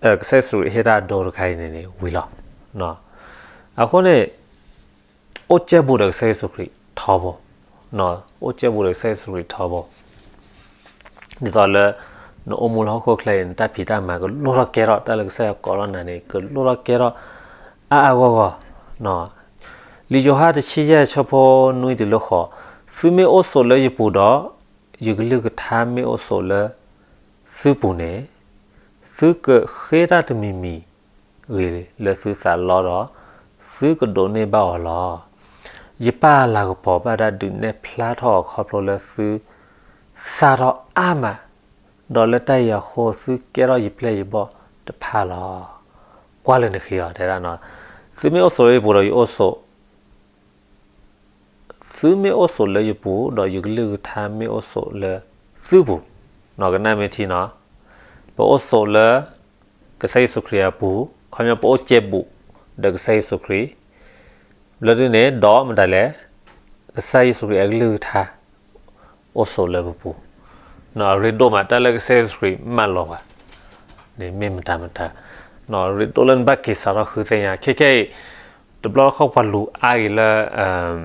ကစၢ်ယ့ၣ်ၡူးခရံာ်ဟ့ၣ်ဒၣ်အဒိတခါအံၤန့ၣ်န့ၣ် ဝံၤလီၤ. အဃိန့ၣ် အိၣ်ကဲဘူးဒီးကစၢ်ယ့ၣ်ၡူးခရံာ်ထီဘိ, အိၣ်ကဲဘူးဒီးကစၢ်ယ့ၣ်ၡူးခရံာ်ထီဘိ, ဒ်သိးလၢ နအိၣ်မူလၢဟီၣ်ခိၣ်ချၢအံၤ နတၢ်ဖံးတၢ်မၤကလိၣ်ထီၣ်ကဲထီၣ် တၢ်လၢကစၢ်ယွၤကိးထီၣ်နၤန့ၣ် ကလိၣ်ထီၣ်ကဲထီၣ် အါအါဂီၢ်ဂီၢ်. လံာ်ယိၤဟၣ်တဆံယဲၢ်ဆၢဖိနွံတုၤလၢဃိး, သုမ့ၢ်အိၣ်ဆိးလၢယပူၤဒီး ယကလုၢ်ကထါမ့ၢ်အိၣ်ဆိးလၢ သုပူၤန့ၣ်, သုကဃ့တၢ်တမံၤမံၤဂ့ၤလၢသုသးလီဒီး သုကဒိးန့ၢ်ဘၣ်အီၤလီၤ. ယပၢ်အလၤကပီၤဘၣ်တၢ်ဒုးနဲၣ်ဖျါထီၣ်အီၤခီဖျိလၢသု သၣ်ထီၣ်အါမး, ဒီးလၢတၢ်အံၤအဃိ သုကဲထီၣ်ယပျဲၢ်ယဘီၣ်တဖၣ်လီၤ. ကွၢ်လၢနဃ့အီၤတဲဒၣ်, သုမ့ၢ်အိၣ်ဆိးလၢယပူၤဒီးယအိၣ်ဆိး သုမ့ၢ်အိၣ်ဆိးလၢယပူၤ ဒီးယကလုၢ်ကထါမ့ၢ်အိၣ်ဆိးလၢသုပူၤ, နီၢ်ကနၣ်မ့ၢ်ထံနီၤ, ပအိၣ်ဆိးလၢ ကစၢ်ယ့ၣ်ၡူးခရံာ်အပူၤ, ခီပညီပအိၣ်ကဲဘူး ဒီးကစၢ်ယ့ၣ်ၡူးခရံာ်, ဘျီဒုန့ၣ် ဒီးမတၤလဲၣ်, ကစၢ်ယ့ၣ်ၡူးခရံာ်အကလုၢ်ကထါ အိၣ်ဆိးလၢပပူၤ, အရ့ဒိၣ်မး တၢ်လၢကစၢ်ယ့ၣ်ၡူးခရံာ်မၢလီၤပှၤ န့ၣ်မ့ၢ်မတၤမတၤ, အရ့ဒိၣ်လၢနဘၣ်က့ၤစးထီၣ်ဃုသ့ၣ်ညါ, ခဲခဲအံၤ တဘျီတခီၣ်ပှၤလူၤအါဂ့ၤလၢ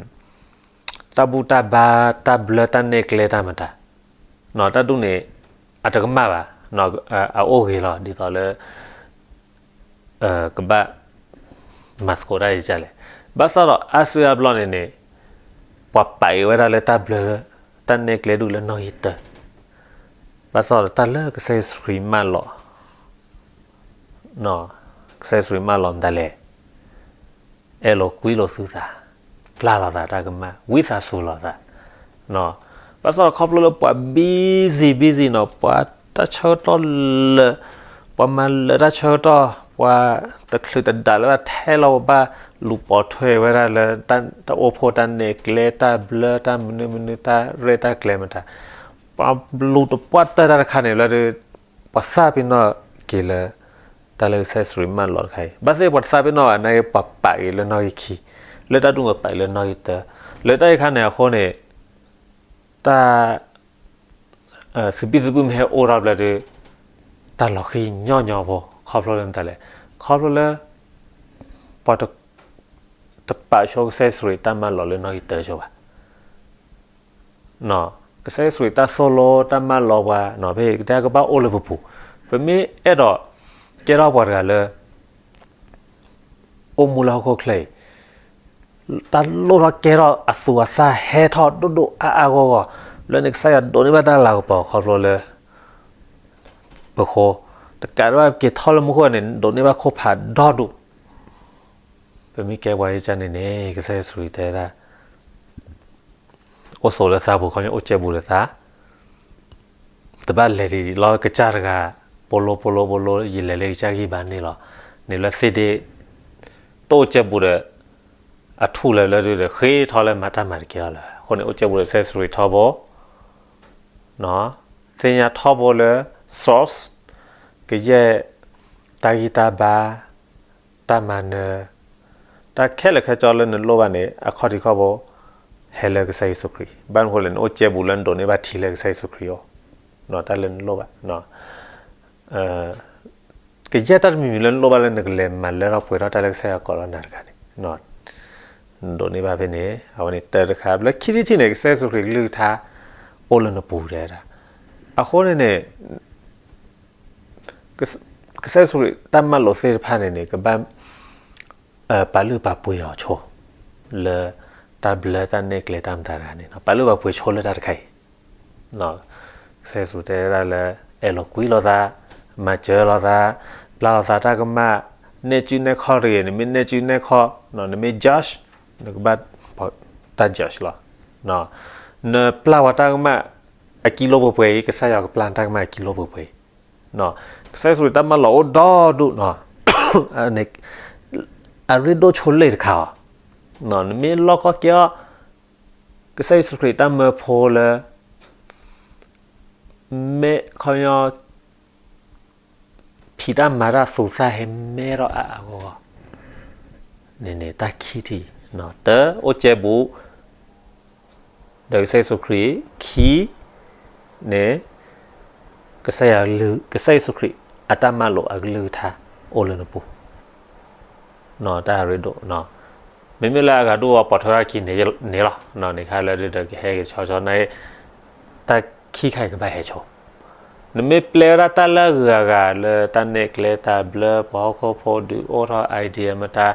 တၢ်ဘူၣ်တၢ်ဘါ တၢ်ဘျၢတၢ်နဲၣ်ကျဲတၢ်မတၤ, တၢ်ဒူၣ်န့ၣ် အတကမၣ်ဘၣ်, အအိၣ်ဂ့ၤလီၤ ဒ်သိးလၢ ကဘၣ် မၤသကိးတၢ်ယကလဲၣ်, ဘၣ်ဆၣ်ဒီးအါစုအါဘျီန့ၣ်န့ၣ် ပှၤပာ်အံၤဝဲဒၣ်လၢတၢ်ဘျၢ တၢ်နဲၣ်ကျဲဒူၣ်လၢနီၣ်ဂံၢ်တၢ, ဘၣ်ဆၣ်ဒီးတၢ်လၢကစၢ်ယ့ၣ်ၡူးခရံာ်မၢလီၤ ကစၢ်ယ့ၣ်ၡူးခရံာ်မၢလီၤမတၤလဲၣ်, အဲၣ်လိာ်ကွံလိာ်သုသး, ပျၢ်လိာ်သးတၢ်ကမၣ်, ဝံသးစူၤလိာ်သး, ဘၣ်ဆၣ်ဒီးခီဖျိလၢပှၤ busy busy နီၤ, ပှၤတၢ်ဆၢကတီၢ်လၢာ်, ပှၤမၤလၢာ်တၢ်ဆၢကတီၢ်, ပှၤတချုးတဒၣ်လၢဘၣ်ထဲလီၤပဘၣ် လူၤပိာ်ထွဲဝဲဒၣ်လၢ တၢ်အိၣ်ဖှိၣ်တၢ်နဲၣ်ကျဲ တၢ်ဘျၢ တၢ်မနုၤမနုၤ တၢ်ရဲၣ်တၢ်ကျဲၤမတၤ, ပှၤလူၤတပှၢ်တၢၢ်တၢ်တခါန့ၣ်လၢ ပှၤသးပ့ၤနီၣ်က့ၤလၢ တၢ်လၢကစၢ်ယ့ၣ်ၡူးခရံာ်မၢလီၤတခါအံၤ, ဘၣ်သ့ၣ်ပှၤတသးပ့ၤနီၣ်ဘၣ် နာ်က့ပှၤပာ်က့ၤလၢနီၣ်ဂံၢ်ခံ, လၢတၢ်ဒူၣ်န့ၣ်ပာ်က့ၤလၢနီၣ်ဂံၢ်တၢ, လၢတၢ်အံၤခါန့ၣ်အဃိန့ၣ် တၢ် သုးဘံၣ်သုးဘုၣ်မ့ၢ်ဟဲအိၣ်ထီၣ်ဘျီဒီး တၢ်လီၤဃံၤညီညီဖိ ခီဖျိလၢမတၤလဲၣ်, ခီဖျိလၢ ပှၤတပာ်ဆိကစၢ်ယ့ၣ်ၡူးခရံာ်တၢ်မၢလီၤလၢနီၣ်ဂံၢ်တၢဆိဘၣ်. ကစၢ်ယ့ၣ်ၡူးခရံာ်တၢ်သိၣ်လိတၢ်မၢလီၤပှၤ ဖဲကတဲကဘၣ်အိၣ်လၢပပူၤ, ပမ့ၢ်အဲၣ်ဒိးကဲထီၣ်ပှၤတဂၤလၢ အိၣ်မူလၢဟီၣ်ခိၣ်ချၢအံၤ တၢ်လိၣ်ထီၣ်ကဲထီၣ်အသူးအသၣ်ဟဲထီၣ်ဒိၣ်ဒိၣ်အါအါဂီၢ်ဂီၢ်, လၢန့ၣ်ကစၢ်ယွၤဒိးန့ၢ်ဘၣ်တၢ်လၤကပီၤခီဖျိလၢ ပဃိ, တကးဒံးဘၣ်ပက့ၤထီၣ်လၢမူခိၣ်န့ၣ် ဒိးန့ၢ်ဘၣ်ခိၣ်ဖးဒီဒူၣ်, ပမ့ၢ်ကဲပှၤယကၢ်န့ၣ်န့ၣ် ကစၢ်ယ့ၣ်ၡူးခရံာ်တဲဒၣ် အိၣ်ဆိးလၢသးပူၤ ခီဖျိအိၣ်စဲဘူးလၢသး တဘၣ်လဲၤဒ်လီၤကစၢ်တဂၤ ပိလိပိလိပိလိ ယလဲၤလၢကစၢ်ဂံၢ်ဘါန့ၣ်လီၤ. န့ၣ်လၢသ့ၣ်ဒ့ တအိၣ်စဲဘူးဒီး အထူၣ်လၢၤလၢဒုဒီး ဃ့ထီၣ်လၢမၤတၢ်မၤတကဲအီၤလၢၤ. အဃိန့ၣ် အိၣ်စဲဘူးဒီးကစၢ်ယ့ၣ်ၡူးခရံာ်ထီဘိ သ့ၣ်ညါထီဘိလၢ source ကယဲၢ် တၢ်ဂံၢ်တၢ်ဘါ တၢ်မၤနၢၤ တၢ်ခဲလၢာ်ခဲဆ့လၢနလိၣ်ဘၣ်န့ၣ် အခီၣ်ထံးခီၣ်ဘိ ဟဲလၢကစၢ်ယ့ၣ်ၡူးခရံာ်. ဘၣ်မနုၤအဃိလဲၣ် နအိၣ်စဲဘူးလၢနဒိးန့ၢ်ဘၣ်ထံလၢကစၢ်ယ့ၣ်ၡူးခရံာ်အအိၣ်, တၢ်လၢနလိၣ်ဘၣ် ကယဲၢ်တၢ်တမံၤမံၤလၢနလိၣ်ဘၣ်လၢနကလဲၤမၤလၢထီၣ်ပှဲၤထီၣ်တၢ်လၢကစၢ်ယွၤကိးလီၤနၤတခါန့ၣ် နဒိးန့ၢ်ဘၣ်ဖဲန့ၣ် အဝဲန့ၣ်တၢ်တခါ လၢခံထံၣ်တထံၣ်န့ၣ် ကစၢ်ယ့ၣ်ၡူးခရံာ်ကလုၢ်ကထါ အိၣ်လၢနပူၤတဲဒၣ်. အဃိန့ၣ်န့ၣ် ကစၢ်ယ့ၣ်ၡူးခရံာ်တၢ်မၢလိာ်သ့ၣ်တဖၣ်န့ၣ်န့ၣ် ကဘၣ် ပာ်လုၢ်ပာ်ပှ့ၤအီၤဆိ လၢတၢ်ဘျၢတၢ်နဲၣ်ကျဲတၢ်မတၤတဂၤန့ၣ် ပာ်လုၢ်ပာ်ပှ့ၤဆိလၢတၢ်တခါအံၤ ကစၢ်ယ့ၣ်ၡူးတဲဒၣ်လၢ အဲၣ်လီၤကွံလိာ်သး, မၤစၢၤလိာ်သး, ပျၢ်လိာ်သးတၢ်ကမၣ်, နဲၣ်စုနဲၣ်ခီၣ်တဂ့ၤ, နမ့ၢ်နဲၣ်စုနဲၣ်ခီၣ်, နမ့ၢ် judge, နကဘၣ်တၢ် judge လီၤ. နပျၢ်ပှၤတၢ်ကမၣ် အကံလိပှဲၤပှဲၤအံၤ ကစၢ်ယွၤကပျၢ်နတၢ်ကမၣ်အကံလိပှဲၤပှဲၤအံၤ, ကစၢ်ယ့ၣ်ၡူးတၢ်မၢလီၤအိၣ်ဒီဒူၣ် အရ့ဒိၣ်ဆိလ့ၣ်တခါအီၤ, နမ့ၢ်လီၢ်ကီၢ်ကဲအီၤ, ကစၢ်ယ့ၣ်ၡူးခရံာ်တၢ်မၢဖိလၢ မ့ၢ်ခီပညီ ဖံးတၢ်မၤတၢ်သူးသၣ်ဟဲမဲထီၣ်အါအါဂီၢ်ဂီၢ်, န့ၣ်န့ၣ်တၢ်ခံထံၣ်, တၢ အိၣ်စဲဘူး ဒီးကစၢ်ယ့ၣ်ၡူးခရံာ်, ခံန့ၣ် ကစၢ်ယွၤ, ကစၢ်ယ့ၣ်ၡူးခရံာ် အတၢ်မၢလိာ်အကလုၢ်ကထါအိၣ်လၢနပူၤ, တၢ်အရ့ဒိၣ်, မ့မ့ၢ်လၢအဂၤဒိၣ်အပိာ်ထွဲထီၣ်ခံန့ၣ်လီၤ, န့ၣ်ခါလၢဒုဒီးကဟဲက့ၤဆီဆီန့ၣ်, တၢ်ခံခါအံၤကဘၣ်ဟဲဆိ, နမ့ၢ်ပျဲဝဲဒၣ်တၢ်လၢအဂၤဂၤလၢတၢ်နဲၣ်ကျဲတၢ်ဘျၢ ပှၤဟီၣ်ခိၣ်ဖိဒုးအိၣ်ထီၣ် idea မတၤ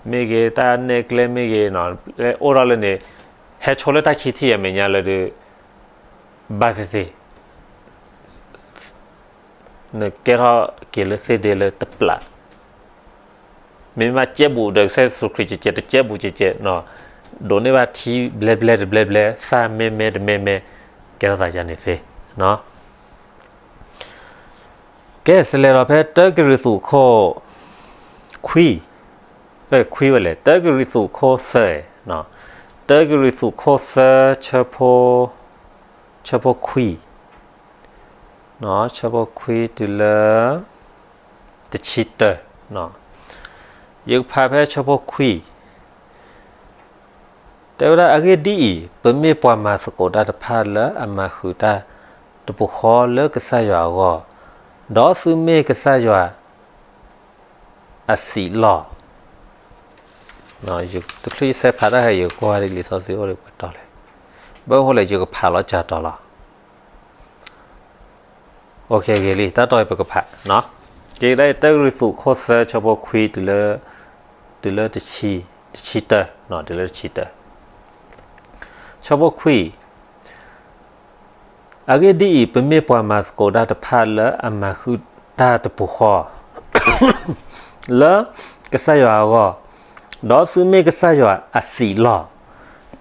မ့ၢ်ဂ့ၤ တၢ်နဲၣ်ကျဲမ့ၢ်ဂ့ၤ အိၣ်ထီၣ်လၢန့ၣ်, ဟဲဆိလၢတၢ်ခံထံၣ်အမဲာ်ညါလၢဒုး ဘၣ်သ့ၣ်သ့ၣ် နကဲထီၣ်က့ၤလၢသ့ၣ်ဒ့လၢတပျၢ်, မ့ၢ်မးစဲဘူးဒီးကစၢ်ယ့ၣ်ၡူးခရံာ်ကဲးကဲး တစဲဘူးကဲးကဲး, ဒိးန့ၢ်ဘၣ်ထံဘျဲဘျဲတဘျဲဘျဲ သၣ်မဲမဲတမဲမဲ, ကဲထီၣ်သးယါန့ၣ်သ့ ကဲ စလဲၤဒီးဖဲတၢကရံၣ်သူးခိၣ် ခွံ, ခွံဝဲလဲၣ်, တၢကရံၣ်သူးခိၣ်သၢ, တၢကရံၣ်သူးခိၣ်သၢ ဆၢဖိ, ဆၢဖိခွံ, ဆၢဖိခွံတုၤလၢ တဆံတၢ, ယကဖးဖဲဆၢဖိခွံ တဲဝဲဒၣ် အဂ့ၢ်ဒ်အံၤ, ပမ့ၢ်ပှၤမၤသကိးတၢ်တဖၣ်လၢအမၤဃုာ်တၢ်တပူၤဃီလၢကစၢ်ယွၤအဂီၢ်, ဒီးသုမ့ၢ်ကစၢ်ယွၤအစံးလီၢ်, တချုးယဆဲးဖးတၢ်ဟဲ ယကကွၢ်လံာ်စီဆှံအိၣ်ဒီးပှဲၤတီလဲၣ်, ဘၣ်ဃိလဲၣ် ယကဖးလီၤစှၤတီၤလီၤ. ဂ့ၤလံ တၢ်တီအံၤပကဖး, က့ၤဒၣ်အံၤ တၢကရံၣ်သူးခိၣ်သၢ ဆၢဖိခွံ တုၤလၢ တဆံ, တဆံတၢ, တုၤလၢတဆံတၢ, ဆၢဖိခွံ, အဂ့ၢ်ဒ်အံၤ, ပမ့ၢ်ပှၤမၤသကိးတၢ်တဖၣ်လၢအမၤဃုာ်တၢ်တပူၤဃီ လၢကစၢ်ယွၤအဂီၢ်, ဒီးသုမ့ၢ်ကစၢ်ယွၤအစံးလီၢ်,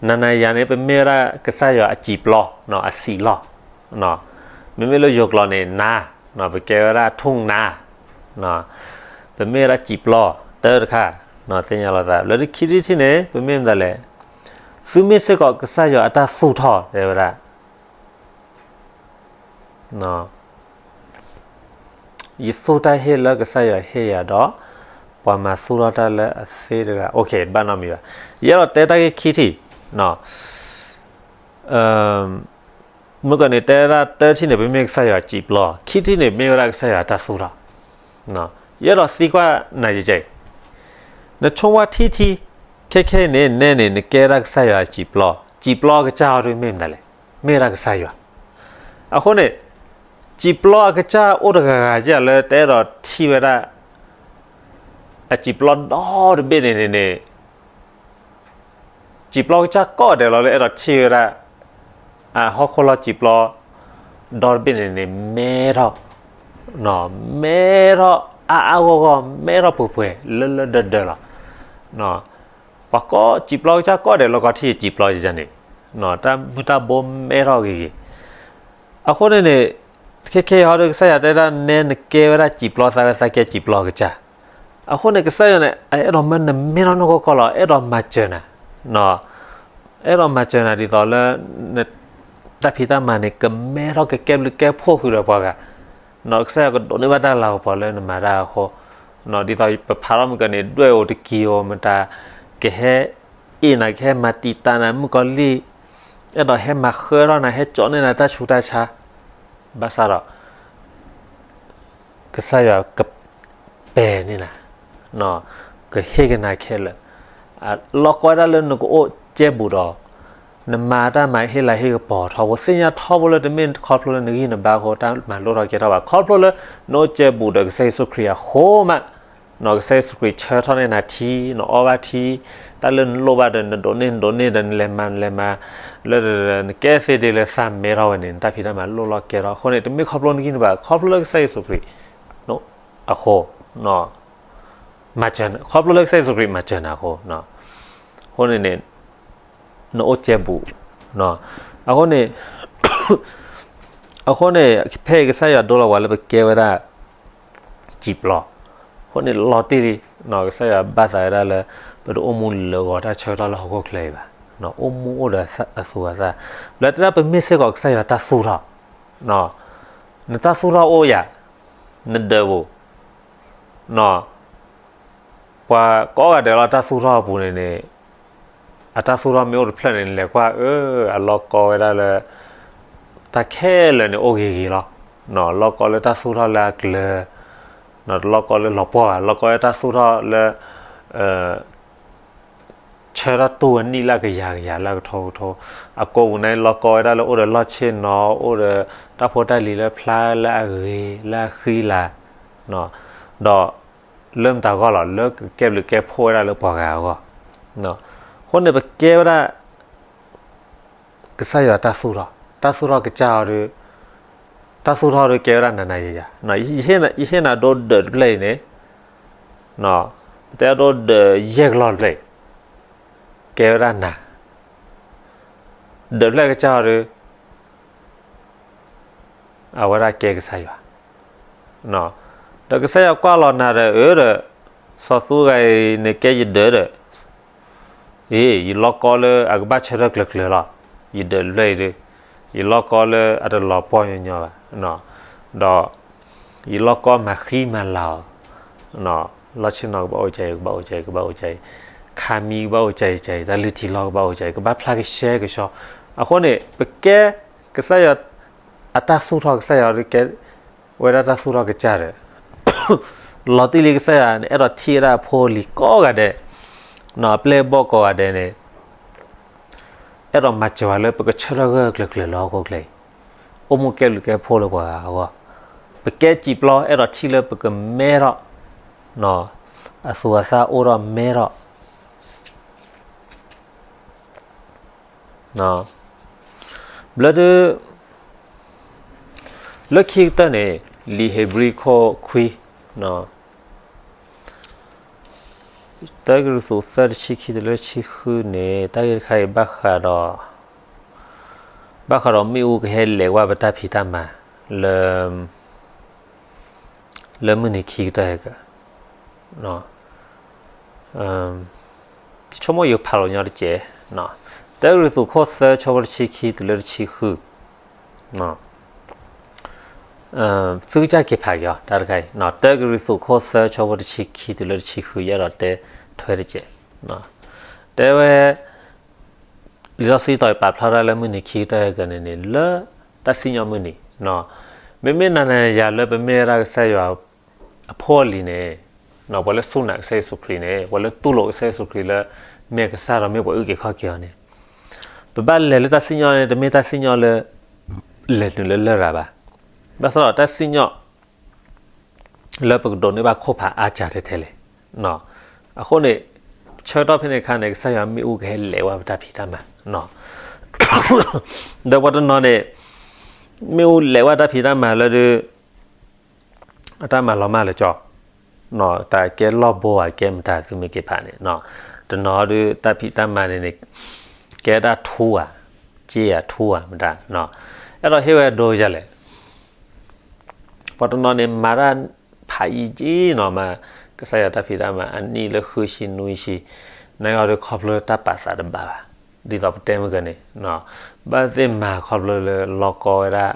နၤနၤယၤန့ၣ် ပမ့ၢ်ဝဲဒၣ်ကစၢ်ယွၤအစံးပျီ, အစံးလီၢ်, မ့မ့ၢ်လၢယိၤကျိာ်န့ၣ် နၤ, ပကဲဝဲဒၣ်ထူၣ်နၤ, ပမ့ၢ်ဝဲဒၣ်စံးပျီ, တၢတခါ သ့ၣ်ညါလီၤသး လၢခံထံၣ်တထံၣ်န့ၣ် ပမ့ၢ်မတၤလဲၣ်, သုမ့ၢ်စ့ၢ်ကီးကစၢ်ယွၤအတၢ်သူၣ်ထီၣ် တဲဝဲဒၣ် ယသူၣ်တၢ်ဟ့ၣ်လၢကစၢ်ယွၤဟ့ၣ်ယၤဒီး ပှၤမၤသူၣ်ထီၣ်တၢ်လၢအသ့တဂၤ ဘၣ်နီတမံၤဘၣ်. ယအဲၣ်ဒိးတဲတၢ်ဂ့ၢ်ခံထံၣ်, မုၢ်ကီၢ်န့ၣ် တဲဝဲဒၣ်တထံၣ်န့ၣ် ပမ့ၢ်ကစၢ်ယွၤစံာ်ပျီ, ခံထံၣ်န့ၣ် မ့ၢ်ဝဲဒၣ်ကစၢ်ယွၤတၢ်သူၣ်ထီၣ်. ယအဲၣ်ဒိးသံကွၢ်နၤယဲအံၤ, နဆိကမိၣ်ထံထံ ခဲခဲအံၤန့ၣ် နဲန့ၣ် နကဲဝဲဒၣ်ကစၢ်ယွၤစံာ်ပျီ, စံာ်ပျီအကစၢ်အီၤဒုးမ့ၢ်မတၤလဲၣ်, မ့ၢ်ဝဲဒၣ်ကစၢ်ယွၤ. အဃိန့ၣ် စံာ်ပျီအကစၢ်အိၣ်တဂၤဂၤဧါ လၢတအဲၣ်ဒိးထံၣ်ဝဲဒၣ် အစံာ်ပျီဒီတဘ့ၣ်န့ၣ်န့ၣ်န့ၣ် စံာ်ပျီကစၢ်ကိးဂၤဒဲးလီၤ လၢအဲၣ်ဒိးထံၣ်ဝဲဒၣ် အဟီၣ်ခိၣ်လီၢ်စံာ်ပျီဒီတဘ့ၣ်န့ၣ်န့ၣ် မဲထီၣ်, မဲထီၣ်အါအါဂီၢ်ဂီၢ်, မဲထီၣ်ပှဲၤပှဲၤ လၢလၢဒၢဒၢလီၤ. ပှၤကိးစံာ်ပျီကစၢ်ကိးဂၤဒဲးလီၤ ကီးထံၣ်စံာ်ပျီယန့ၣ် တၢ်မုၢ်တၢ်ဘိမဲထီၣ်ဂ့ၤဂ့ၤ. အဃိန့ၣ်န့ၣ် ခဲခဲအံၤဟီဒီး ကစၢ်ယွၤတဲဒၣ်နဲ နကဲဝဲဒၣ်စံာ်ပျီသးဝဲ သးကဲစံာ်ပျီကစၢ်. အဃိန့ၣ် ကစၢ်ယွၤန့ၣ် အဲၣ်ဒိးမၢနမဲထီၣ်နီၢ်ကီၢ်ကီၢ်လီၤ, အဲၣ်ဒိးမၤစၢၤနၤ, အဲၣ်ဒိးမၤစၢၤနၤဒ်သိးလၢ တၢ်ဖံးတၢ်မၤန့ၣ် ကမဲထီၣ် ကကဲဘျုးကဲဖှိၣ်ဃုာ်ဒီးပှၤဂၤ, ကစၢ်ယွၤကဒိးန့ၢ်ဘၣ်တၢ်လၤကပီၤလၢနမၤတၢ်အဃိ, ဒ်သိးပဖးထီၣ်မုၢ်ကီၢ်န့ၣ် ဒွဲၣ်ဧိၤတက့ၤဧိၤ မတၤ ကဟဲအ့ၣ်နၤ ကဟဲမၤတံာ်တာ်နၤ မုၣ်ကီၤလံၢ် အဲၣ်ဒိးဟဲမၤဃၢထီၣ်နၤ ဟဲကၠီန့ၢ်နၤတၢ်ဆူးတၢ်ဆါ, ဘၣ်ဆၣ်ဒီး ကစၢ်ယွၤကပဲာ်န့ၢ်နၤ, ကဟ့ၣ်က့ၤနၤခဲလၢာ်, လီၢ်ကီဝဲဒၣ်လၢနကအိၣ်ကဲဘူးဒီး နမၤတၢ်မၤဟ့ၣ်လၤဟ့ၣ်ကပီၤထီဘိ သ့ၣ်ညါထီဘိလၢတမ့ၢ်ခီဖျိလၢနဂံၢ်နဘါအဃိ တၢ်မၤလိၣ်ထီၣ်ကဲထီၣ်ဘၣ်, ခီဖျိလၢနအိၣ်ကဲဘူးဒီးကစၢ်ယ့ၣ်ၡူးခရံာ်အဃိမး, ကစၢ်ယ့ၣ်ၡူးခရံာ်ဆၢထီၣ်န့ၢ်နၤထံ နအီဘၣ်ထံ, တၢ်လၢနလိၣ်ဘၣ်ဒီး နဒိးန့ၢ် နဒိးန့ၢ်ဒီး နလဲၤမၤ နလဲၤမၤ, လၢနကဲသ့ဒ်လၢသးမဲထီၣ်ဝဲန့ၣ် နတၢ်ဖံးတၢ်မၤလိၣ်လီၤကဲထီၣ်အဃိန့ၣ် တမ့ၢ်ခီဖျိနဂံၢ်နဘါ ခီဖျိလၢကစၢ်ယ့ၣ်ၡူးခရံာ်အဃိ, မၤစၢၤ ခီဖျိလၢကစၢ်ယ့ၣ်ၡူးခရံာ်မၤစၢၤနၤအဃိ, အဃိန့ၣ်န့ၣ် နအိၣ်ကဲဘူး, အဃိန့ၣ် အဃိန့ၣ် ဖဲအံၤကစၢ်ယွၤဒိလီၤပှၤလၢပကဲဝဲဒၣ် စံာ်ပျီ, အဃိန့ၣ်လီၤတံၢ်လံ, ကစၢ်ယွၤဘၣ်သးဝဲဒၣ်လၢ ပတအိၣ်မူလၢာ်ဂီၤတၢ်ဆၢကတီၢ်လၢဟီၣ်ခိၣ်ချၢအံၤဘၣ်, အိၣ်မူအိၣ်ဒီးအသူးအသး, လၢတၢ်ပမ့ၢ်စ့ၢ်ကီးကစၢ်ယွၤတၢ်သူၣ်ထီၣ်, နတၢ်သူၣ်ထီၣ်အိၣ်ယၤ, နဒၢးဘူး, ပှၤကိးဂၤဒဲးလၢတၢ်သူၣ်ထီၣ်အပူၤန့ၣ်န့ၣ်, အတၢ်သူၣ်ထီၣ်မ့ၢ်အိၣ်တဖျၢၣ်န့ၣ် နလဲၤကွၢ်အၢ အလီၢ်ကီဝဲဒၣ်လၢ တၢ်ခဲလၢာ်န့ၣ်အိၣ်ဂ့ၤဂ့ၤလီၤ. လီၢ်ကီလၢတၢ်သူၣ်ထီၣ်လၢအကျၢၤ, တလီၢ်ကီလၢလီၤပှီၢ်ဘၣ်, လီၢ်ကီလၢတၢ်သူၣ်ထီၣ်လၢ ဆၢထီၣ်တူၢ်ဝဲနံၣ်လၢအကယၤကယၤလၢအကထိကထိ, အကိးပူၤန့ၣ် လီၢ်ကီဝဲဒၣ်လၢအိၣ်ဒီးလီၢ်ဆ့ၣ်နီၤ, အိၣ်ဒီးတၢ်ဖိတၢ်လံၤလၢဖျါလၢအဂ့ၤလၢအဃံလၤ, ဒီးလၢမတၤဂီၢ်လီၤ, လၢကကဲဘျုးကဲဖှိၣ်ဝဲဒၣ်လၢပှၤဂၤအဂီၢ်. အဃိန့ၣ် ပကဲဝဲဒၣ် ကစၢ်ယွၤတၢ်သူၣ်ထီၣ်, တၢ်သူၣ်ထီၣ်ကစၢ်အီၤဒီး, တၢ်သူၣ်ထီၣ်ဒီးကဲဝဲဒၣ်နၤနၤယၤယၤ, ယဟ့ၣ်နၤဒိဒၢးတဖျၢၣ်အံၤန့ၣ်, ပတဲဒိဒၢးယဲၢ်ကလီၢ်တဖျၢၣ်အံၤ, ကဲဝဲဒၣ်နၤ, ဒၢးတဖျၢၣ်ကစၢ်အီၤဒီး အဝဲဒၣ်ကဲကစၢ်ယွၤ, ဒီးကစၢ်ယွၤကွၢ်လီၤနၤဒီး အၢဒီး, စီၤသူဂၤအံၤန့ၣ်ကဲယဒၢးဒီး, အ့ ယလီၢ်ကီလၢအကဘၣ်ဆၢထၢၣ်ကျၢၤကျၢၤလီၤ, ယဒၢးတဖျၢၣ်အံၤဒီး, ယလီၢ်ကီလၢအတလီၤပှီၢ်ညီညီဘၣ်, ဒီး ယလီၢ်ကီမၤဃံမၤလၤအီၤ, လီၢ်ဆ့ၣ်နီၤကဘၣ်အိၣ်ကဲအံၤ ကဘၣ်အိၣ်ကဲအံၤ ကဘၣ်အိၣ်ကဲအံၤ, ခါမံကဘၣ်အိၣ်ကဲအံၤကဲအံၤ တၢ်လုၢ်ထံလီၢ်ကဘၣ်အိၣ်ကဲအံၤ ကဘၣ်ဖျါကဆှဲကဆှီ, အဃိန့ၣ် ပကဲ ကစၢ်ယွၤ အတၢ်သူၣ်ထီၣ် ကစၢ်ယွၤဒုးကဲဝဲဒၣ်တၢ်သူၣ်ထီၣ်ကစၢ်ဒီး လီၤတံၢ်လံကစၢ်ယွၤန့ၣ် အဲၣ်ဒိးထံၣ်ဝဲဒၣ်အဖိအလံၤကိးဂၤဒဲး, အပျဲၢ်အဘီၣ်ကိးဂၤဒဲးန့ၣ် အဲၣ်ဒိးမၤစၢၤဝဲလၢပကဆၢထၢၣ်ဂၢၢ်ဂၢၢ်ကျၢၤကျၢၤလၢဟီၣ်ခိၣ်ချၢအံၤ, အိၣ်မူကဲဘျုးကဲဖှိၣ်လၢပှၤဂၤအဂီၢ်, ပကဲစံာ်ပျီ အဲၣ်ဒိးထံၣ်လၢပကမဲထီၣ်, အသူၣ်အသၣ်အိၣ်ထီၣ်မဲထီၣ် ဘျီဒုး လၢခံကတၢၢ်န့ၣ် လံာ်ဧ့ၤဘြံၤခိၣ်ခွံ, တၢကရံၣ်သူး သၢ တဆံခံတုၤလၢတဆံဃုန့ၣ် တၢ်ဂ့ၢ်တခါအံၤဘၣ်ဃးဒီး ဘၣ်ဃးဒီးမ့ၣ်အူကဟဲလဲၤဝဲပတၢ်ဖံးတၢ်မၤ လၢ လၢမုၢ်နံၤခံကတၢၢ်ဟဲက, လၢ ယဆိကမိၣ်ယဖးလိာ်ညီတက့ၢ်, တၢကရံၣ်သူးခိၣ်သၢ ဆၢဖိတဆံခံတုၤလၢတဆံဃု, သုကစၢ်က့ၤဖးက့ၤအီၤ တၢ်တခါအံၤ, တၢကရံၣ်သူးခိၣ်သၢ ဆၢဖိတဆံခံတုၤလၢတဆံဃု ယအဲၣ်ဒိးတဲထွဲတက့ၢ်. တဲဝဲ လံာ်စီဆှံတီၤအံၤပာ်ဖျါထီၣ်လၢမုၢ်နံၤခံကတၢၢ်ကန့ၣ်န့ၣ် လၢတၢ်စံၣ်ညီၣ်မုၢ်နံၤ, မ့မ့ၢ်နၤနၤယၤလၢပမ့ၢ်ဝဲဒၣ်ကစၢ်ယွၤအဖိအလံၤန့ၣ်, ပှၤလၢစူၢ်နာ်ကစၢ်ယ့ၣ်ၡူးခရံာ်န့ၣ်, ပှၤလၢတူၢ်လိာ်ကစၢ်ယ့ၣ်ၡူးခရံာ်လၢ မ့ၢ်ကစၢ်ဒီးမ့ၢ်ပှၤအုၣ်က့ၤခီၣ်က့ၤအီၤန့ၣ်, ပဘၣ်လဲၤလၢတၢ်စံၣ်ညီၣ်န့ၣ် တမ့ၢ်တၢ်စံၣ်ညီၣ်လၢ လဲၤနုာ်လၢလရာ်ဘၣ်. ဘၣ်ဆၣ်ဒီးတၢ်စံၣ်ညီၣ် လၢပကဒိးန့ၢ်ဘၣ်ခိၣ်ဖးအါစှၤထဲထဲလဲၣ်. အဃိန့ၣ် ဆၢကတီၢ်ဖဲန့ၣ်အခါန့ၣ် ကစၢ်ယွၤမ့ၣ်အူကဟဲလဲၤဝဲပတၢ်ဖံးတၢ်မၤ, ဒီးပှၤတနီၤန့ၣ် မ့ၣ်အူလဲၤဝဲတၢ်ဖံးတၢ်မၤလၢဒုး အတၢ်မၤလီၤမၢ်လၢကၠီ, တၢ်ကဲလီၢ်ဘိဧါကဲမတၤသုမ့ၢ်က့ၤဖးန့ၣ်, တနီၤဒုးတၢ်ဖံးတၢ်မၤန့ၣ်န့ၣ် ကဲဒၣ်ထူဧါ, က့ဧါထူဧါမတၤ, အဲၣ်ဒိးဟ့ၣ်ဝဲဒိယၤလဲၣ်. ပှၤတနီၤန့ၣ် မၤတၢ်ဖးယံာ်က့နီၤ, မၤကစၢ်ယွၤတၢ်ဖံးတၢ်မၤ အနံၣ်လၢဃုဆံနွံဆံ, နဂီၢ်ဒုးခီဖျိလၢတၢ်ပာ်သးတဘၣ်ဘၣ်, ဒ်သိးပတဲမုၢ်ကန့ၣ်, ဘၣ်သ့ၣ်မၤခီဖျိလၢလီၤကီဝဲဒၣ်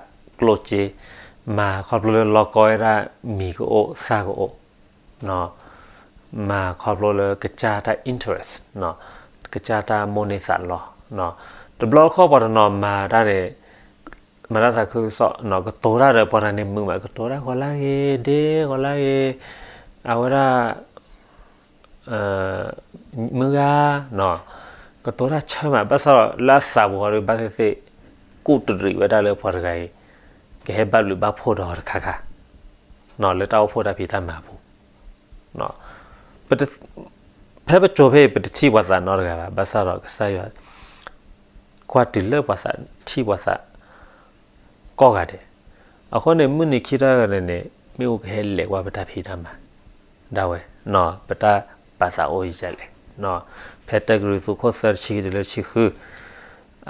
ကျိၣ်စ့, မၤခီဖျိလၢလီၤကီဝဲဒၣ်မံၤကအိၣ်သၣ်ကအိၣ်, မၤခီဖျိလၢကစၢ်တၢ် interest, ကစၢ်တၢ်မိၣ်န့ၢ်သးလီ, တဘျီတခီၣ်ပှၤတနီၤမၤတၢ်န့ၣ် မၤတၢ်သးခုကစီၣ် ကတိၤတၢ်ဒီးပှၤတဂၤန့ၣ်မုာ်မး ကတိၤတၢ်ဂီၤလၢဂ့ၤ ဒ့ဂီၤလၢဂ့ၤ, အဝဲဒၣ် မုၢ်ဂၤ, ကတိၤတၢ်ဆၢမး ဘၣ်ဆၣ်ဒီးလၢအသးပူၤဃီဒီး ဘၣ်သ့ၣ်သ့ၣ် ကူၣ်တရံးဝဲဒၣ်လၢပှၤတဂၤအံၤ ကဟဲဘၣ်ဘျုးဘၣ်ဖှိၣ်ဒီးတခါခါ လၢတၢ်အိၣ်ဖှိၣ်တၢ်ဖံးတၢ်မၤအပူၤ ဖဲပစိၤဖဲအံၤ ပတထံၣ်ပှၤသးနီတဂၤဘၣ်, ဘၣ်ဆၣ်ဒီးကစၢ်ယွၤ ကွၢ်တုၤလၢပှၤသး ထံၣ်ပှၤသး ကိးဂၤဒဲး, အဃိန့ၣ် မုၢ်နံၤခံကတၢၢ်န့ၣ်န့ၣ် မ့ၣ်အူကဟဲလဲၤကွၢ်ပတၢ်ဖံးတၢ်မၤ ဒၣ်ဝဲ, ပတၢ်ပာ်သးအိၣ်ယံာ်လဲၣ်, ဖဲတၢကရံၣ်သူးခိၣ်သၢတဆံခံတုၤလၢတဆံဃု,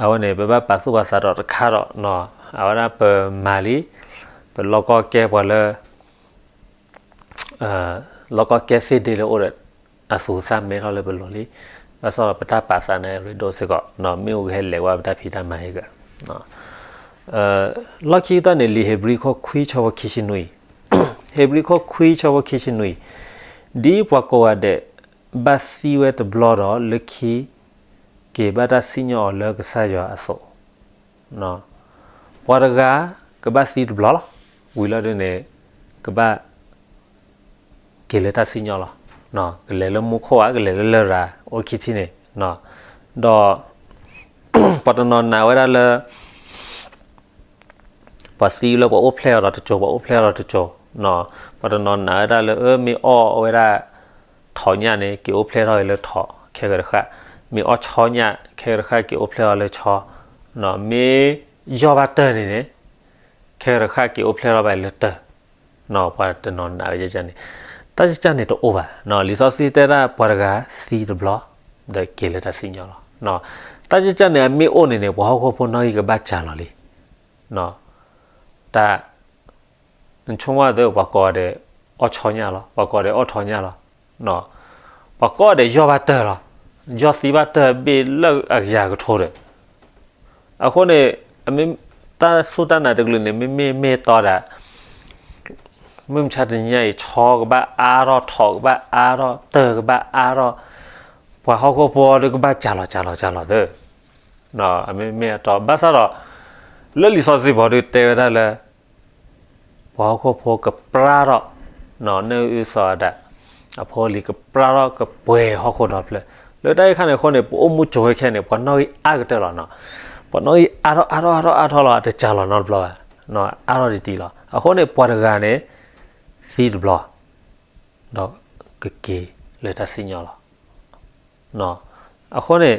အဝဲန့ၣ် ပဘၣ်ပာ်သူၣ်ပာ်သးဒီးတခါဒီး အဝဲဒၣ်ပမၤလံ, ပလီၢ်ကီၢ်ကဲပှၤလၢ လီၢ်ကီၢ်ကဲသ့ၣ်ဒ့လၢအိၣ်ဒီး အသူးအသၣ်မဲထီၣ်လၢပလိၤလံ, ဘၣ်ဆၣ်ဒီးပတၢ်ပာ်သးန့ၣ်ရ့ဒိၣ်စ့ၢ်ကီး, မ့ၣ်အူကဟဲလဲၤဝဲပတၢ်ဖံးတၢ်မၤအံၤက လီၢ်ခံကတၢၢ်န့ၣ် လံာ်ဧ့ၤဘြံၤခိၣ်ခွံဆၢဖိခံဆံနွံ, ဧ့ၤဘြံၤခိၣ်ခွံဆၢဖိခံဆံနွံ, ဒ်ပှၤကိးဂၤဒဲး ဘၣ်သံဝဲတဘျီဒီး လၢခံ က့ၤဘၣ်တၢ်စံၣ်ညီၣ်အီၤလၢကစၢ်ယွၤအသိး ပှၤတဂၤ ကဘၣ်သံတဘျီလီၤ. ဝံၤလီၤဒုးန့ၣ် ကဘၣ် က့ၤလၢတၢ်စံၣ်ညီၣ်လီၤ. ကလဲၤလၢမူခိၣ်ဧါ, ကလဲၤလၢလရာ် အိၣ်ခံထံၣ်န့ၣ်, ဒီး ပှၤတနီၤနာ်ဝဲဒၣ်လၢ ပှၤသံလၢပှၤအိၣ်ဖျဲၣ်အီၤဒီးတစိၤ, ပှၤအိၣ်ဖျဲၣ်အီၤဒီးတစိၤ, ပှၤတနီၤနာ်ဝဲဒၣ်လၢ မ့ၢ်အီၣ်ဝဲဒၣ် ထိးညၣ်န့ၣ် က့ၤအိၣ်ဖျဲၣ်ထီၣ်ဝဲလၢထိး ခဲကတခါ, မ့ၢ်အီၣ်ဆီညၣ် ခဲကတခါ က့ၤအိၣ်ဖျဲၣ်ထီၣ်လၢဆီ, မ့ၢ်ယီၢ်ဘၣ်တၢၢ်န့ၣ်န့ၣ် ခဲကတခါ က့ၤအိၣ်ဖျဲၣ်ထီၣ်ဘၣ်လၢတၢၢ်, ပှၤတနီၤနာ်ဝဲန့ၣ်, တၢ်စံၣ်န့ၣ်တအိၣ်ဘၣ်. လံာ်စီဆှံတဲဒၣ်ပှၤတဂၤသံတဘျီ ဒီးက့ၤလၢတၢ်စံၣ်ညီၣ်လီၤ. တၢ်စံၣ်န့ၣ်အမ့ၢ်အိၣ်န့ၣ်န့ၣ် ပှၤဟီၣ်ခိၣ်ဖိနီၣ်ဂံၢ်ကဘၣ်စှၤလီၤလံ. တၢ် နဆိကမိၣ်သ့ ပှၤကိးဂၤဒဲး အီၣ်ဆီညၣ်လီၤ, ပှၤကိးဂၤဒဲးအီၣ်ထိးညၣ်လီၤ, ပှၤကိးဂၤဒဲးယီၢ်ဘၣ်တၢၢ်လီၤ, ယီၢ်သံဘၣ်တၢၢ်ဘ့ၣ်လၢအကယၤကထိဒီး, အဃိန့ၣ် တၢ်စူၢ်တၢ်နာ်တကလုာ်န့ၣ် မ့မ့ၢ်မ့ၢ်တီဒၣ် မုၢ်မဆါတနံၤညါအံၤ ဆီကဘၣ်အါထီၣ်, ထိးကဘၣ်အါထီၣ်, တၢၢ်ကဘၣ်အါထီၣ်, ပှၤဟီၣ်ခိၣ်ဖိဒီးကဘၣ်စှၤလီၤ စှၤလီၤ စှၤလီၤသ့, မ့မ့ၢ်အတီ ဘၣ်ဆၣ်ဒီး လၢလံာ်စီဆှံဖီဒုးတဲဝဲဒၣ်လၢ ပှၤဟီၣ်ခိၣ်ဖိကပြါထီၣ်, နအုၣ်စီၤအၤဒၣ် အဖိအလံၤကပြါထီၣ်ကပှဲၤဟီၣ်ခိၣ်ဒီဖျၢၣ်, လၢတၢ်အံၤခါန့ၣ်အဃိန့ၣ် ပအိၣ်မူကိၤဝဲခဲန့ၣ် ပှၤနီၣ်ဂံၢ်အါကတၢၢ်လီၤနီၤ, ပှၤနီၣ်ဂံၢ်အါထီၣ်အါထီၣ်အါထီၣ်အါထီၣ်လီၤ, အတစှၤလီၤနီတဘျီဘၣ်, အါထီၣ်တတံၢ်လီၤ. အဃိန့ၣ် ပှၤတဂၤန့ၣ် သံတဘျီ ဒီးကက့ၤလၢတၢ်စံၣ်ညီၣ်လီၤ. အဃိန့ၣ်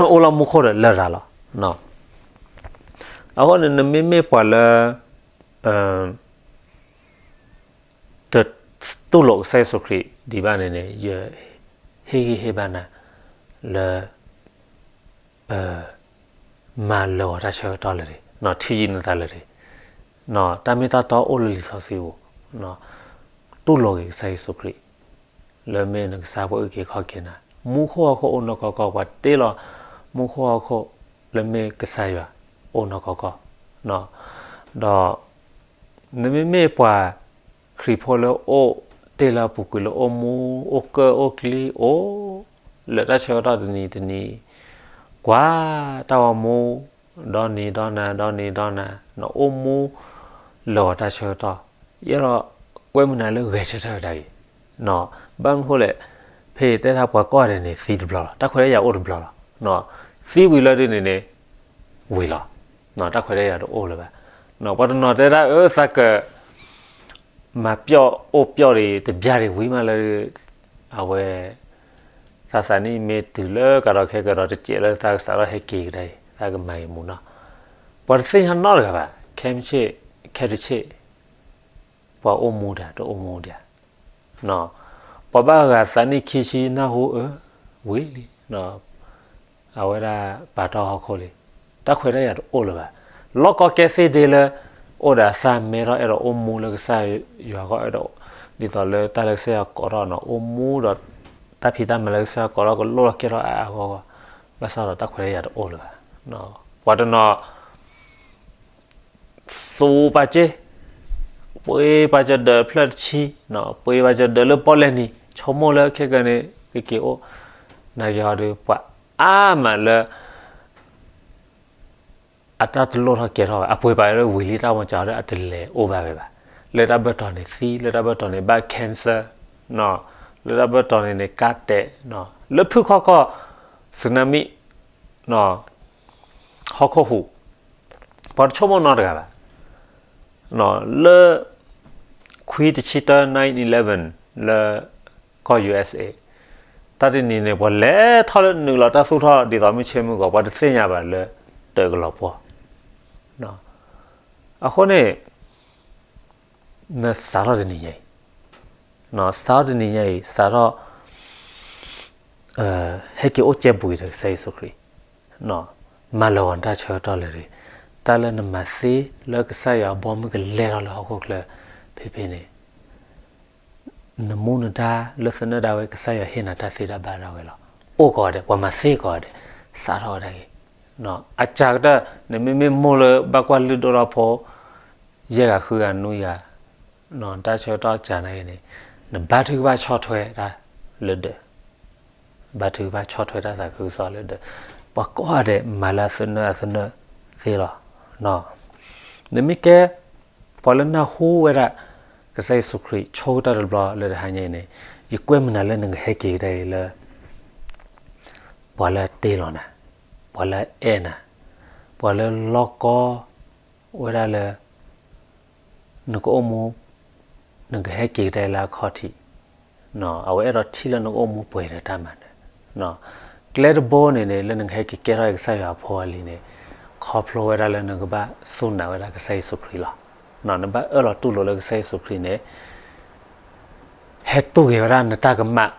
အိၣ်လၢမူခိၣ်ဒီးလရာ်လီၤ. အဃိန့ၣ် နမ့မ့ၢ်ပှၤလၢ တတူၢ်လိာ်ကစၢ်ယ့ၣ်ၡူးခရံာ်ဒံးဘၣ်န့ၣ်န့ၣ် ယဟ့ၣ်ဂံၢ်ဟ့ၣ်ဘါနၤလၢ မၤလၢာ်ဂီၤတၢ်ဆၢကတီၢ်လၢာ်တဂ့ၤ, ထံၣ်ယံနသးလၢာ်တဂ့ၤ, တၢ်မ့ၢ်တၢ်တီအိၣ်လၢလံာ်စီဆှံပူၤ, တူၢ်လိာ်က့ၤကစၢ်ယ့ၣ်ၡူးခရံာ် လၢမ့ၢ်နကစၢ်ပှၤအုၣ်က့ၤခီၣ်က့ၤနၤ, မူခိၣ်ဟီၣ်ခိၣ်အိၣ်နီၢ်ကီၢ်ကီၢ်, ပှၤတ့လီၤမူခိၣ်ဟီၣ်ခိၣ်လၢမ့ၢ်ကစၢ်ယွၤအိၣ်နီၢ်ကီၢ်ကီၢ်, ဒီး နမ့မ့ၢ်ပှၤခရံာ်ဖိလၢအိၣ်တ့ၢ်လၢအပူၤကွံာ်လၢအိၣ်မူ အိၣ်ကၢၣ်အိၣ်ကျံအိၣ် လၢတၢ်ဆၢကတီၢ်တနံၤတနံၤ, ကွၢ်တၢ်ဂီၤမူ ဒီနံၤဒီနၤ ဒီနံၤဒီနၤ နအိၣ်မူလၢာ်ဂီၤတၢ်ဆၢကတီၢ်, ယအဲၣ်ဒိးကွဲမုာ်နၤလၢဂဲၤဆၢထၢၣ်ကဒါက့ၤ, ဘၣ်မနုၤဃိလဲၣ်, ဖဲတဲတၢ်ပှၤကိးဂၤဒဲးန့ၣ် သံတဘျီလီၤ, တၢ်ခွဲးတၢ်ယာ်အိၣ်တဘျီလီၤ, သံဝံၤလၢဒ်န့ၣ်န့ၣ် ဝံၤလီၤ, တၢ်ခွဲးတၢ်ယာ်တအိၣ်လၢၤဘၣ်, ပှၤတနီၤတဲဒၣ်အၢ သးက မၤပျီၣ်အိၣ်ပျီၣ်ဒံး တဘျီဒံးဝံၤမးလၢ အဝဲ သးသးနံၣ်မ့ၢ်တုၤလၢကဒီးခဲကဒီး တစဲးလၢသးကစးထီၣ်ဟဲက့ၤကဒါအံၤ သးကမၤဂ့ၤမူနီၤ, ပှၤတသ့ၣ်ညါနီတဂၤဘၣ်, ခဲမုၢ်ဆ့ၣ် ခဲတဆ့ၣ် ပှၤအိၣ်မူဒံး တအိၣ်မူဒံး, ပှၤဘၣ်ဂၤသးနံၣ်ခံဆံနၢ်ဟူအၢ ဝံၤလံ အဝဲဒၣ်ပာ်ထီၣ်ဟီၣ်ခိၣ်လံ, တၢ်ခွဲးတၢ်ယာ်တအိၣ်လၢၤဘၣ်, လီၢ်ကီကဲသ့ၣ်ဒ့လၢ အိၣ်ဒီးအသးမဲထီၣ် အဲၣ်ဒိးအိၣ်မူလၢကစၢ်ယွၤအဂီၢ် အဲၣ်ဒိး ဒ်သိးလၢတၢ်လၢကစၢ်ယွၤကိးထီၣ်နီၤ အိၣ်မူဒီး တၢ်ဖံးတၢ်မၤလၢကစၢ်ယွၤကိးထီၣ် ကလိၣ်ထီၣ်ကဲထီၣ်အါအါဂီၢ်ဂီၢ်, ဘၣ်ဆၣ်ဒီးတၢ်ခွဲးတၢ်ယာ်တအိၣ်လၢၤဘၣ်, ပှၤတနီၤ သူပာ်စ့, ပှ့ၤပာ်စၢၤဒၢးဖျၢၣ်တဆံ, ပှ့ၤပာ်စၢၤဒၢးလၢပီၣ်လဲၣ်နံၤ ဆိကမိၣ်လၢခဲကနံၣ် ကက့ၤအိၣ်, နာ်က့ၤဟီဒီး ပှၤအါမးလၢ အတၢ်တလိၣ်ထီၣ်ကဲထီၣ်ဘၣ်, အပှ့ၤပာ်လၢဝံၤလံ တၢ်မၤစၢၤဒီးအတလဲၤအိၣ်ဘၣ်ဝဲဘၣ်, လၢတၢ်ဘၢၣ်တီၤန့ၣ်သံ, လၢတၢ်ဘၢၣ်တီၤန့ၣ်ဘၣ် cancer, လၢတၢ်ဘၢၣ်တီၤန့ၣ်န့ၣ် ကါတဲာ်, လၢဖုၣ်ခီၣ်ခီၣ် tsunami ဟီၣ်ခိၣ်ဟူး, ပှၤတဆိကမိၣ်နီတဂၤဘၣ်, လၢ ခွံတဆံတၢ nine eleven လၢကီၢ် ယူၢ်အ့းအ့း, တၢ်တနံၤန့ၣ် ပှၤလဲၤထီၣ်လၢနုာ်လီၤတၢ်သူၣ်ထီၣ် ဒ်သိးမုၢ်ဆ့မုၢ်ဂီၤ ပှၤတသ့ၣ်ညါဘၣ်လၢ တၢးကလီၤပှီၢ်, အဃိန့ၣ် နစးထီၣ်တနံၤညါအံၤ, စးထီၣ်တနံၤညါအံၤ စးထီၣ် ဟဲက့ၤအိၣ်ကဲဘူးဒီးကစၢ်ယ့ၣ်ၡူးခရံာ်, မၤလၢာ်ဂီၤနတၢ်ဆၢကတီၢ်လၢာ်, တၢ်လၢနမၤသ့လၢကစၢ်ယွၤအဘီအမုၢ်ကလဲၤထီၣ်လၢဟီၣ်ခိၣ်ချၢ ဖဲဖဲန့ၣ် နမူနဒါလၢသနၢၣ်ဒၣ်ဝဲ ကစၢ်ယွၤဟ့ၣ်နၤတၢ်သ့တၢ်ဘၣ်ဒၣ်ဝဲလီၤ. အိၣ်ကိးဂၤဒဲး, ပှၤမၤသ့ကိးဂၤဒဲး, စးထီၣ်ဝဲဒၣ်ဂ့ၤ, အစှၤကတၢၢ် နမ့မ့ၢ်မိၢ်လၢဘၣ်ကွၢ်လုၢ်ဒိၣ်ထီၣ်ဖိ ယဲၢ်ဂၤဃုဂၤနွံဂၤ, တၢ်ဆၢကတီၢ်စှၤန့ၣ်ဂ့ၤန့ၣ်, နဘါထုကဖၣ်ဆီၣ်ထွဲတၢ်လၢဒၢး, ဘါထုကဖၣ်ဆီၣ်ထွဲတၢ်သးခုကစီၣ်လၢဒၢး, ပှၤကိးဂၤဒဲးမၤလၢအသနၢၣ်အသနၢၣ်သ့လီၤ. နမ့ၢ်ကဲ ပှၤလၢနၢ်ဟူဝဲဒၣ် ကစၢ်ယ့ၣ်ၡူးခရံာ်ဆိကတၢၢ်တဘျီလၢတဟါညါအံၤန့ၣ်, ယကွဲမုာ်နၤလၢနကဟဲက့ၤကဒါအံၤလၢ ပှၤလၢအတ့လီၤနၤ, ပှၤလၢအအဲၣ်နၤ, ပှၤလၢလီၢ်ကီဝဲဒၣ်လၢ နကအိၣ်မူ, နကဟဲက့ၤကဒါအံၤလၢအခီၣ်ထံး, အဝဲအဲၣ်ဒိးထံၣ်လၢနကအိၣ်မူပှဲၤဒီးတၢ်မၤနၢၤ, ကျဲတဘိန့ၣ်န့ၣ် လၢနကဟဲက့ၤကဲထီၣ်အံၤကစၢ်ယွၤအဖိအလံၤန့ၣ်, ခီဖျိဝဲဒၣ်လၢနကဘၣ်စူၢ်နာ်ဝဲဒၣ်ကစၢ်ယ့ၣ်ၡူးခရံာ်လီၤ. နဘၣ်အၢၣ်လီၤတူၢ်လိာ်လၢကစၢ်ယ့ၣ်ၡူးခရံာ်န့ၣ် ဟဲတူၢ်က့ၤဝဲဒၣ်နတၢ်ကမၣ်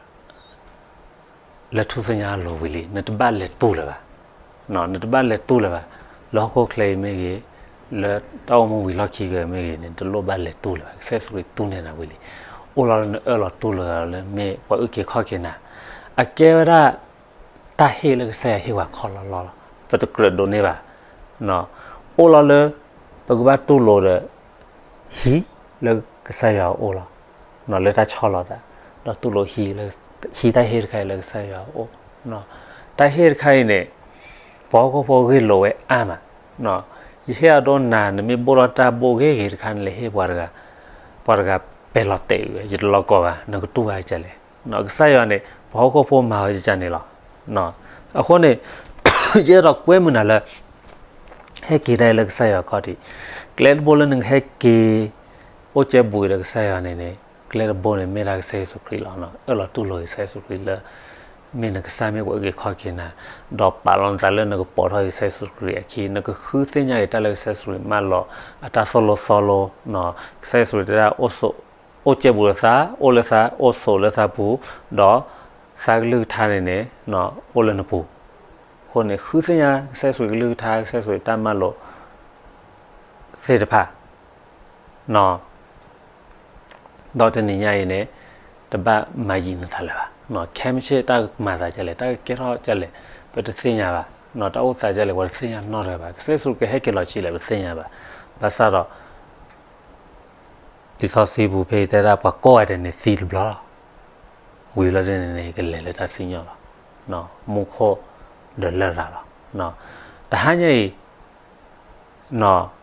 လၢထူၣ်စုညါအလိၤဝံၤလံ, နတဘၣ်လဲၤတူၢ်လၢၤဘၣ်, နတဘၣ်လဲၤတူၢ်လၢၤဘၣ်, လၢဟီၣ်ခိၣ်ချၢအံၤမ့ၢ်ဂ့ၤ, လၢတၢ်အိၣ်မူဝံၤလီၢ်ခံကတၢၢ်မ့ၢ်ဂ့ၤန့ၣ် နတလိၣ်ဘၣ်လဲၤတူၢ်လၢၤဘၣ်, ကစၢ်ယ့ၣ်ၡူးခရံာ်တူၢ်န့ၢ်နၤဝံၤလံ. အိၣ်လီၤလၢနအၢၣ်လီၤတူၢ်လိာ်ဂၤလၢမ့ၢ်ပှၤအုၣ်က့ၤခီၣ်က့ၤနၤ, အကဲဝဲဒၣ် တၢ်ဟ့ၣ်လၢကစၢ်ယွၤဟ့ၣ်ပှၤခီၣ်လီၤလီၤလီၤ, ပတကြၢးဒိးန့ၢ်ဘၣ်, အိၣ်လီၤလၢ ပကဘၣ်တူၢ်လိာ်ဒီး ဟံးလၢကစၢ်ယွၤအအိၣ်လီၤ, လၢတၢ်ဆီၣ်လီၤသး, ဒီးတူၢ်လိာ်ဟံးလၢ ဟံးတၢ်ဟ့ၣ်တခါအံၤလၢကစၢ်ယွၤအအိၣ်, တၢ်ဟ့ၣ်တခါအံၤန့ၣ် ပှၤဟီၣ်ခိၣ်ဖိဂ့ၢ်လိာ်ဝဲအါမး, ယဟ့ၣ်အဒိနၤ နမ့ၢ်ဘိၣ်ထီၣ်တၢ်ဘိၣ်ဂ့ၤဂ့ၤတခါ နလဲၤဟ့ၣ်ပှၤတဂၤ, ပှၤတဂၤပဲာ်လီၤတဲာ်ဝဲ ယတလီၤကီးဘၣ် နကတူၢ်ဘၣ်ကလဲၣ်, ကစၢ်ယွၤန့ၣ် ပှၤဟီၣ်ခိၣ်ဖိမၤဝဲကန့ၣ်လီၤ. အဃိန့ၣ် ယအဲၣ်ဒိးကွဲမုာ်နၤလၢ ဟဲက့ၤတၢ်အံၤလၢကစၢ်ယွၤခီၣ်ထံး, ကျဲတဘိလၢနကဟဲက့ၤ အိၣ်ကဲဘူးအံၤဒီးကစၢ်ယွၤန့ၣ်န့ၣ်, ကျဲတဘိန့ၣ်မ့ၢ်ဒၣ်ကစၢ်ယ့ၣ်ၡူးခရံာ်လီၤ. အၢၣ်လီၤတူၢ်လိာ်ကစၢ်ယ့ၣ်ၡူးခရံာ်လၢ မ့ၢ်နကစၢ်မ့ၢ်ပှၤအုၣ်က့ၤခီၣ်က့ၤနၤ, ဒီးပာ်လီၤနသးလၢနကပိာ်ထီၣ်က့ၤကစၢ်ယ့ၣ်ၡူးခရံာ်အခံ, နကဃုသ့ၣ်ညါက့ၤတၢ်လၢကစၢ်ယ့ၣ်ၡူးခရံာ်မၢလီၤ, အတၢ်သိၣ်လိသီလိ, ကစၢ်ယ့ၣ်ၡူးခရံာ်တဲဒၣ် အိၣ်ကဲဘူးလၢသး, အိၣ်လၢသး, အိၣ်ဆိးလၢသးပူၤ, ဒီးသးကလုၢ်ကထါန့ၣ်န့ၣ် အိၣ်လၢနပူၤ. အဃိန့ၣ် ဃုသ့ၣ်ညါကစၢ်ယ့ၣ်ၡူးခရံာ်ကလုၢ်ကထါ, ကစၢ်ယ့ၣ်ၡူးခရံာ်တၢ်မၢလီၤသ့ၣ်တဖၣ် ဒီးတနံၤညါအံၤန့ၣ် တဘၣ်မၤယံာ်နသးလၢၤဘၣ်. ခဲမုၢ်ဆ့ၣ်တၢ်ကမၤသးဒ်လဲၣ်, တၢ်ကကဲထီၣ်ဒ်လဲၣ်, ပတသ့ၣ်ညါဘၣ်. တၢ်အိၣ်သးဒ်လဲၣ် ပတသ့ၣ်ညါနီတဂၤဘၣ်. ကစၢ်ယ့ၣ်ၡူးခရံာ်ကဟဲက့ၤလီၤဆံးလဲၣ် ပတသ့ၣ်ညါဘၣ်. ဘၣ်ဆၣ်ဒီး လံာ်စီဆှံပူၤဖဲအံၤတဲဒၣ် ပှၤကိးဂၤဒဲးန့ၣ်သံတဘျီလီၤ. ဝံၤလီၤဒ်န့ၣ်န့ၣ် ကလဲၤလၢတၢ်စံၣ်ညီၣ်လီၤ. မူခိၣ်ဒီးလရာ်လီၤ. တဟါညါအံၤ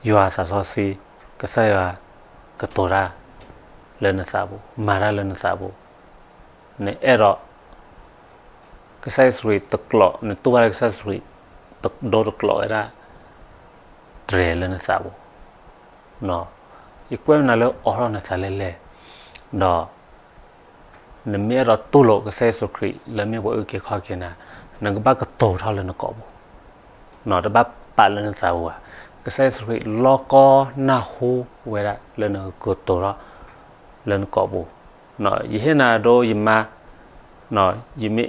ယွၤသးစီဆှံ, ကစၢ်ယွၤကတိၤတၢ်လၢနသးပူၤ, မၤတၢ်လၢနသးပူၤ, နအဲၣ်ဒိး ကစၢ်ယ့ၣ်ၡူးခရံာ်တကျိး, နတူၢ်ဘၣ်လၢကစၢ်ယ့ၣ်ၡူးခရံာ် ဒိတကျိးဝဲဒၣ် တြဲၤလၢနသးပူၤ, ယကွဲမုာ်နၤလၢအိးထီၣ်နသးလဲၢ်လဲၢ်, ဒီး နမ့ၢ်အဲၣ်ဒိးတူၢ်လိာ်ကစၢ်ယ့ၣ်ၡူးခရံာ်လၢမ့ၢ်ပှၤအုၣ်က့ၤခီၣ်က့ၤနၤ, နကဘၣ်ကတိၤထီၣ်လၢနကိာ်ပူၤ, တဘၣ်ပာ်လၢနသးပူၤဘၣ်. ကစၢ်ယ့ၣ်ၡူးခရံာ်လီၤကီနၢ်ဟူဝဲဒၣ်လၢနကတိၤထီၣ်လၢနကိာ်ပူၤ. ယဟ့ၣ်နၤဒိယမါ, ယပာ်အဲၣ်တီ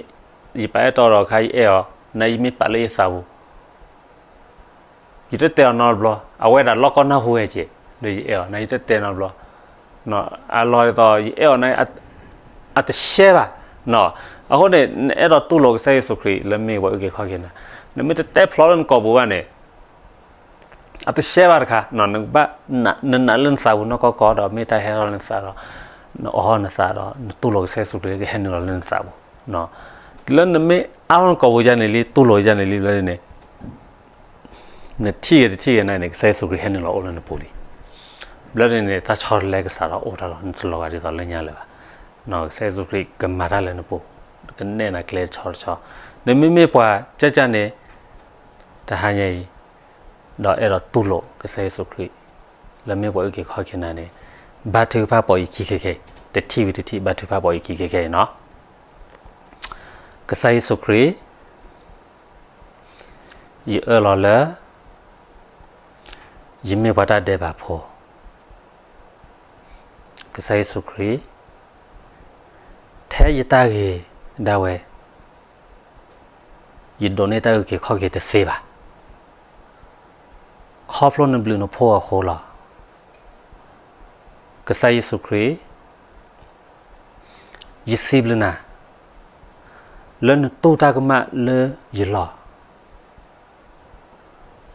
ဒီးခါ ယအဲၣ်အီၤ, နယမ့ၢ်ပာ်လၢယသးပူၤ ယတတဲအီၤနီတဘျီ, အဝဲဒၣ်လီၤကီနၢ်ဟူဝဲက့ၤ, ဒီးယအဲၣ်အီၤ နယတတဲနီတဘျီ, အလီၢ်ဒ်သိး ယအဲၣ်အီၤန့ၣ် အတရှဲဘၣ်. အဃိန့ၣ် နအဲၣ်ဒိးတူၢ်လိာ်ကစၢ်ယ့ၣ်ၡူးခရံာ်လၢမ့ၢ်ပှၤအုၣ်က့ၤခီၣ်က့ၤနၤ, နမ့ၢ်တတဲဖျါလၢနကိာ်ပူၤဘၣ်န့ၣ် အတရှဲဘၣ်တခါ, နကဘၣ် နနာ်လၢနသးပူၤနီၢ်ကီၢ်ကီၢ်ဒီး မ့ၢ်တၢ်ဟဲထီၣ်လၢနသးဒီး နအိးထီၣ်နသးဒီး နတူၢ်လိာ်ကစၢ်ယ့ၣ်ၡူးခရံာ်လၢကဟဲနုာ်လီၤလၢနသးပူၤ, လၢနမ့ၢ်အါထီၣ်နကိာ်ပူၤယါန့ၣ်လံ တူၢ်လိာ်ယါန့ၣ်လံဘျီန့ၣ် နထံၣ်ဂ့ၤတထံၣ်ဂ့ၤန့ၣ် ကစၢ်ယ့ၣ်ၡူးခရံာ်ဟဲနုာ်လီၤအိၣ်လၢနပူၤလံ. ဘျီန့ၣ်န့ၣ် တၢ်ဆီတလဲကစးထီၣ်အိၣ်တၢ်လီၤ, နတလီၤဂာ်ဒ်သိးလၢညါလၢၤဘၣ်. ကစၢ်ယ့ၣ်ၡူးခရံာ်ကမၤတၢ်လၢနပူၤ, ကနဲၣ်နၤကျဲတဆီတဆီ, နမ့မ့ၢ်ပှၤကၢ်ကၢ်န့ၣ် တဟါညါအံၤ, ဒီးအဲၣ်ဒိးတူၢ်လိာ်ကစၢ်ယ့ၣ်ၡူးခရံာ် လၢမ့ၢ်ပှၤအုၣ်က့ၤခီၣ်က့ၤနၤန့ၣ်, ဘါထုကဖၣ်ပိာ်ယခံခဲခဲအံၤ, တထံၣ်ဝံၤတထံၣ် ဘါထုကဖၣ်ပိာ်ယခံခဲခဲအံၤနီၤ. ကစၢ်ယ့ၣ်ၡူးခရံာ်, ယအၢၣ်လီၤလၢ ယမ့ၢ်ပှၤတၢ်ဒဲးဘးဖိ, ကစၢ်ယ့ၣ်ၡူးခရံာ်, ထဲယတၢ်ဂ့ၤဒၣ်ဝဲ, ယဒိးန့ၢ်တၢ်အုၣ်က့ၤခီၣ်က့ၤတသ့ဘၣ်. ခီဖျိနဘျုးနဖှိၣ်အဃိလီၤ. ကစၢ်ယ့ၣ်ၡူးခရံာ်, ယစံးဘျုးနၤ လၢနတူၢ်တၢ်ကမၣ်လၢယလီၢ်,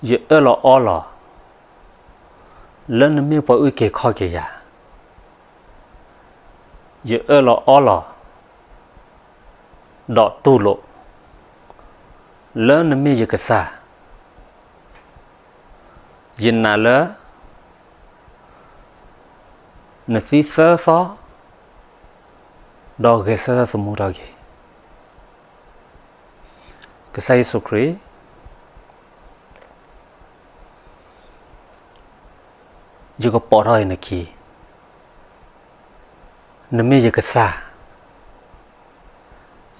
ယအၢၣ်လီၤအီလီၤ လၢနမ့ၢ်ပှၤအုၣ်က့ၤခီၣ်က့ၤယၤ, ယအၢၣ်လီၤအီလီၤ ဒီးတူၢ်လိာ် လၢနမ့ၢ်ယကစၢ်, ယနာ်လၢ နသံသၢသီ ဒီးဂဲၤဆၢထၢၣ်သမူထီၣ်က့ၤ, ကစၢ်ယ့ၣ်ၡူးခရံာ်, ယကပိာ်ထီၣ်အံၤနခံ, နမ့ၢ်ယကစၢ်,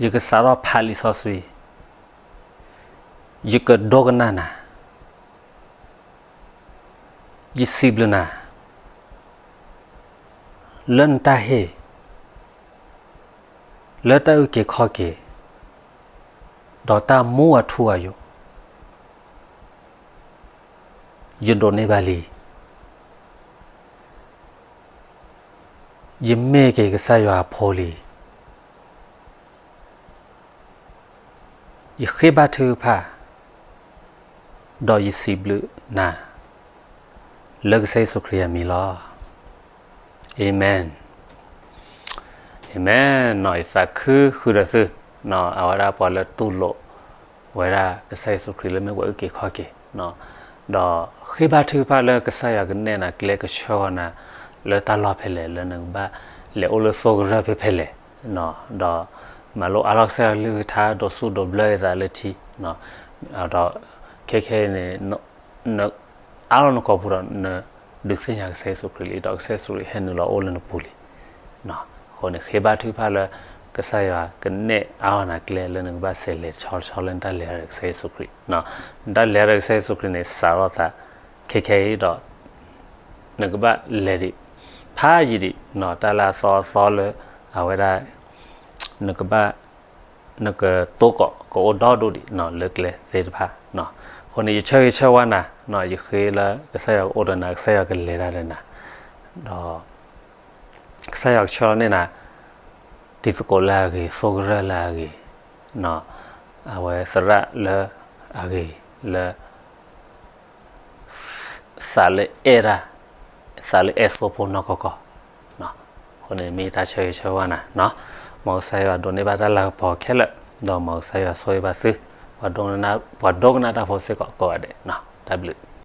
ယကစးထီၣ်ဖးလံာ်စီဆှံ, ယကဒိကနၣ်နၤ, ယစံးဘျုးနၤ လၢနတၢ်ဟ့ၣ် လၢတၢ်အုၣ်က့ၤခီၣ်က့ၤ ဒီးတၢ်မူအထူအယိာ် ယဒိးန့ၢ်ဘၣ်လံ. ယမ့ၢ်က့ၤကစၢ်ယွၤအဖိလံ. ယဃ့ဘါထုကဖၣ် ဒီးယစံးဘျုးနၤ လၢကစၢ်ယ့ၣ်ၡူးခရံာ်အမံၤလီၤ. အၤမ့ၣ်. အၤမ့ၣ်. ယသးခုဃုာ်ဒီးသု, အဝဲဒၣ်ပှၤလၢတူၢ်လိာ်ဝဲဒၣ်ကစၢ်ယ့ၣ်ၡူးခရံာ်လၢမ့ၢ်ပှၤအုၣ်က့ၤခီၣ်က့ၤ, ဒီးဃ့ဘါထုကဖၣ်လၢကစၢ်ယွၤကနဲၣ်နၤကျဲကဆှၢဃီၤနၤ လၢတၢ်လီၢ်ဖဲလဲၣ် လၢနကဘၣ်လဲၤအိၣ်လၢသိကရၢၢ်ဖဲဖဲလဲၣ်, ဒီးမၤလိအါထီၣ်ကစၢ်ယွၤကလုၢ်ကထါ ဒိးစူၣ်ဒိးဘျၢအသးလၢထံ, ဒီးခဲခဲအံၤန့ၣ် နအါထီၣ်နကိာ်ပူၤဒီး နဒုးသ့ၣ်ညါကစၢ်ယ့ၣ်ၡူးခရံာ်လံ ဒီးကစၢ်ယ့ၣ်ၡူးခရံာ်ဟဲနုာ်လီၤအိၣ်လၢနပူၤလံ. အဃိန့ၣ် ဃ့ဘါထုကဖၣ်လၢ ကစၢ်ယွၤကနဲၣ်အါထီၣ်နၤကျဲလၢနကဘၣ်စးလဲၤတဆီတဆီလၢနတၢ်လဲၤတၢ်ဒီးကစၢ်ယ့ၣ်ၡူးခရံာ်, နတၢ်လဲၤတၢ်ဒီးကစၢ်ယ့ၣ်ၡူးခရံာ်န့ၣ် စးထီၣ်သးခဲခဲအံၤဒီး နကဘၣ်လဲၤဒံး ဖးယံာ်ဒံး တၢ်လၢအသီအသီလၢ အဝဲဒၣ် နကဘၣ် နကတိကီးကအိၣ်ဒီဒူၣ်ဒံး လၢကျဲသ့ၣ်တဖၣ်. အဃိန့ၣ် ယဆၢဂ့ၤဆၢဝါနၤ, ယဃ့လၢကစၢ်ယွၤကအိၣ်ဒီးနၤ ကစၢ်ယွၤကလဲၤတၢ်ဒီးနၤ, ဒီး ကစၢ်ယွၤကဆှၢန့ၢ်နၤ တံၤသကိးလၢအဂ့ၤ, သိကရၢၢ်လၢအဂ့ၤ, အဝဲသရၣ်လၢအဂ့ၤလၢ သးလၢအဲၣ်တၢ်, သးလၢအဲၣ်သိဖိနီၢ်ကီၢ်ကီၢ်. အဃိန့ၣ်မ့ၢ်တၢ်ဆၢဂ့ၤဆၢဝါနၤ, မ်ကစၢ်ယွၤဒိးန့ၢ်ဘၣ်တၢ်လၤကပီၤခဲလၢာ်, ဒီးမ်ကစၢ်ယွၤဆိၣ်ဂ့ၤဘၣ်သု, ပှၤဒိကနၣ်တၢ်ဖိစ့ၢ်ကီးကိးဂၤဒဲး, တၢ်ဘျုး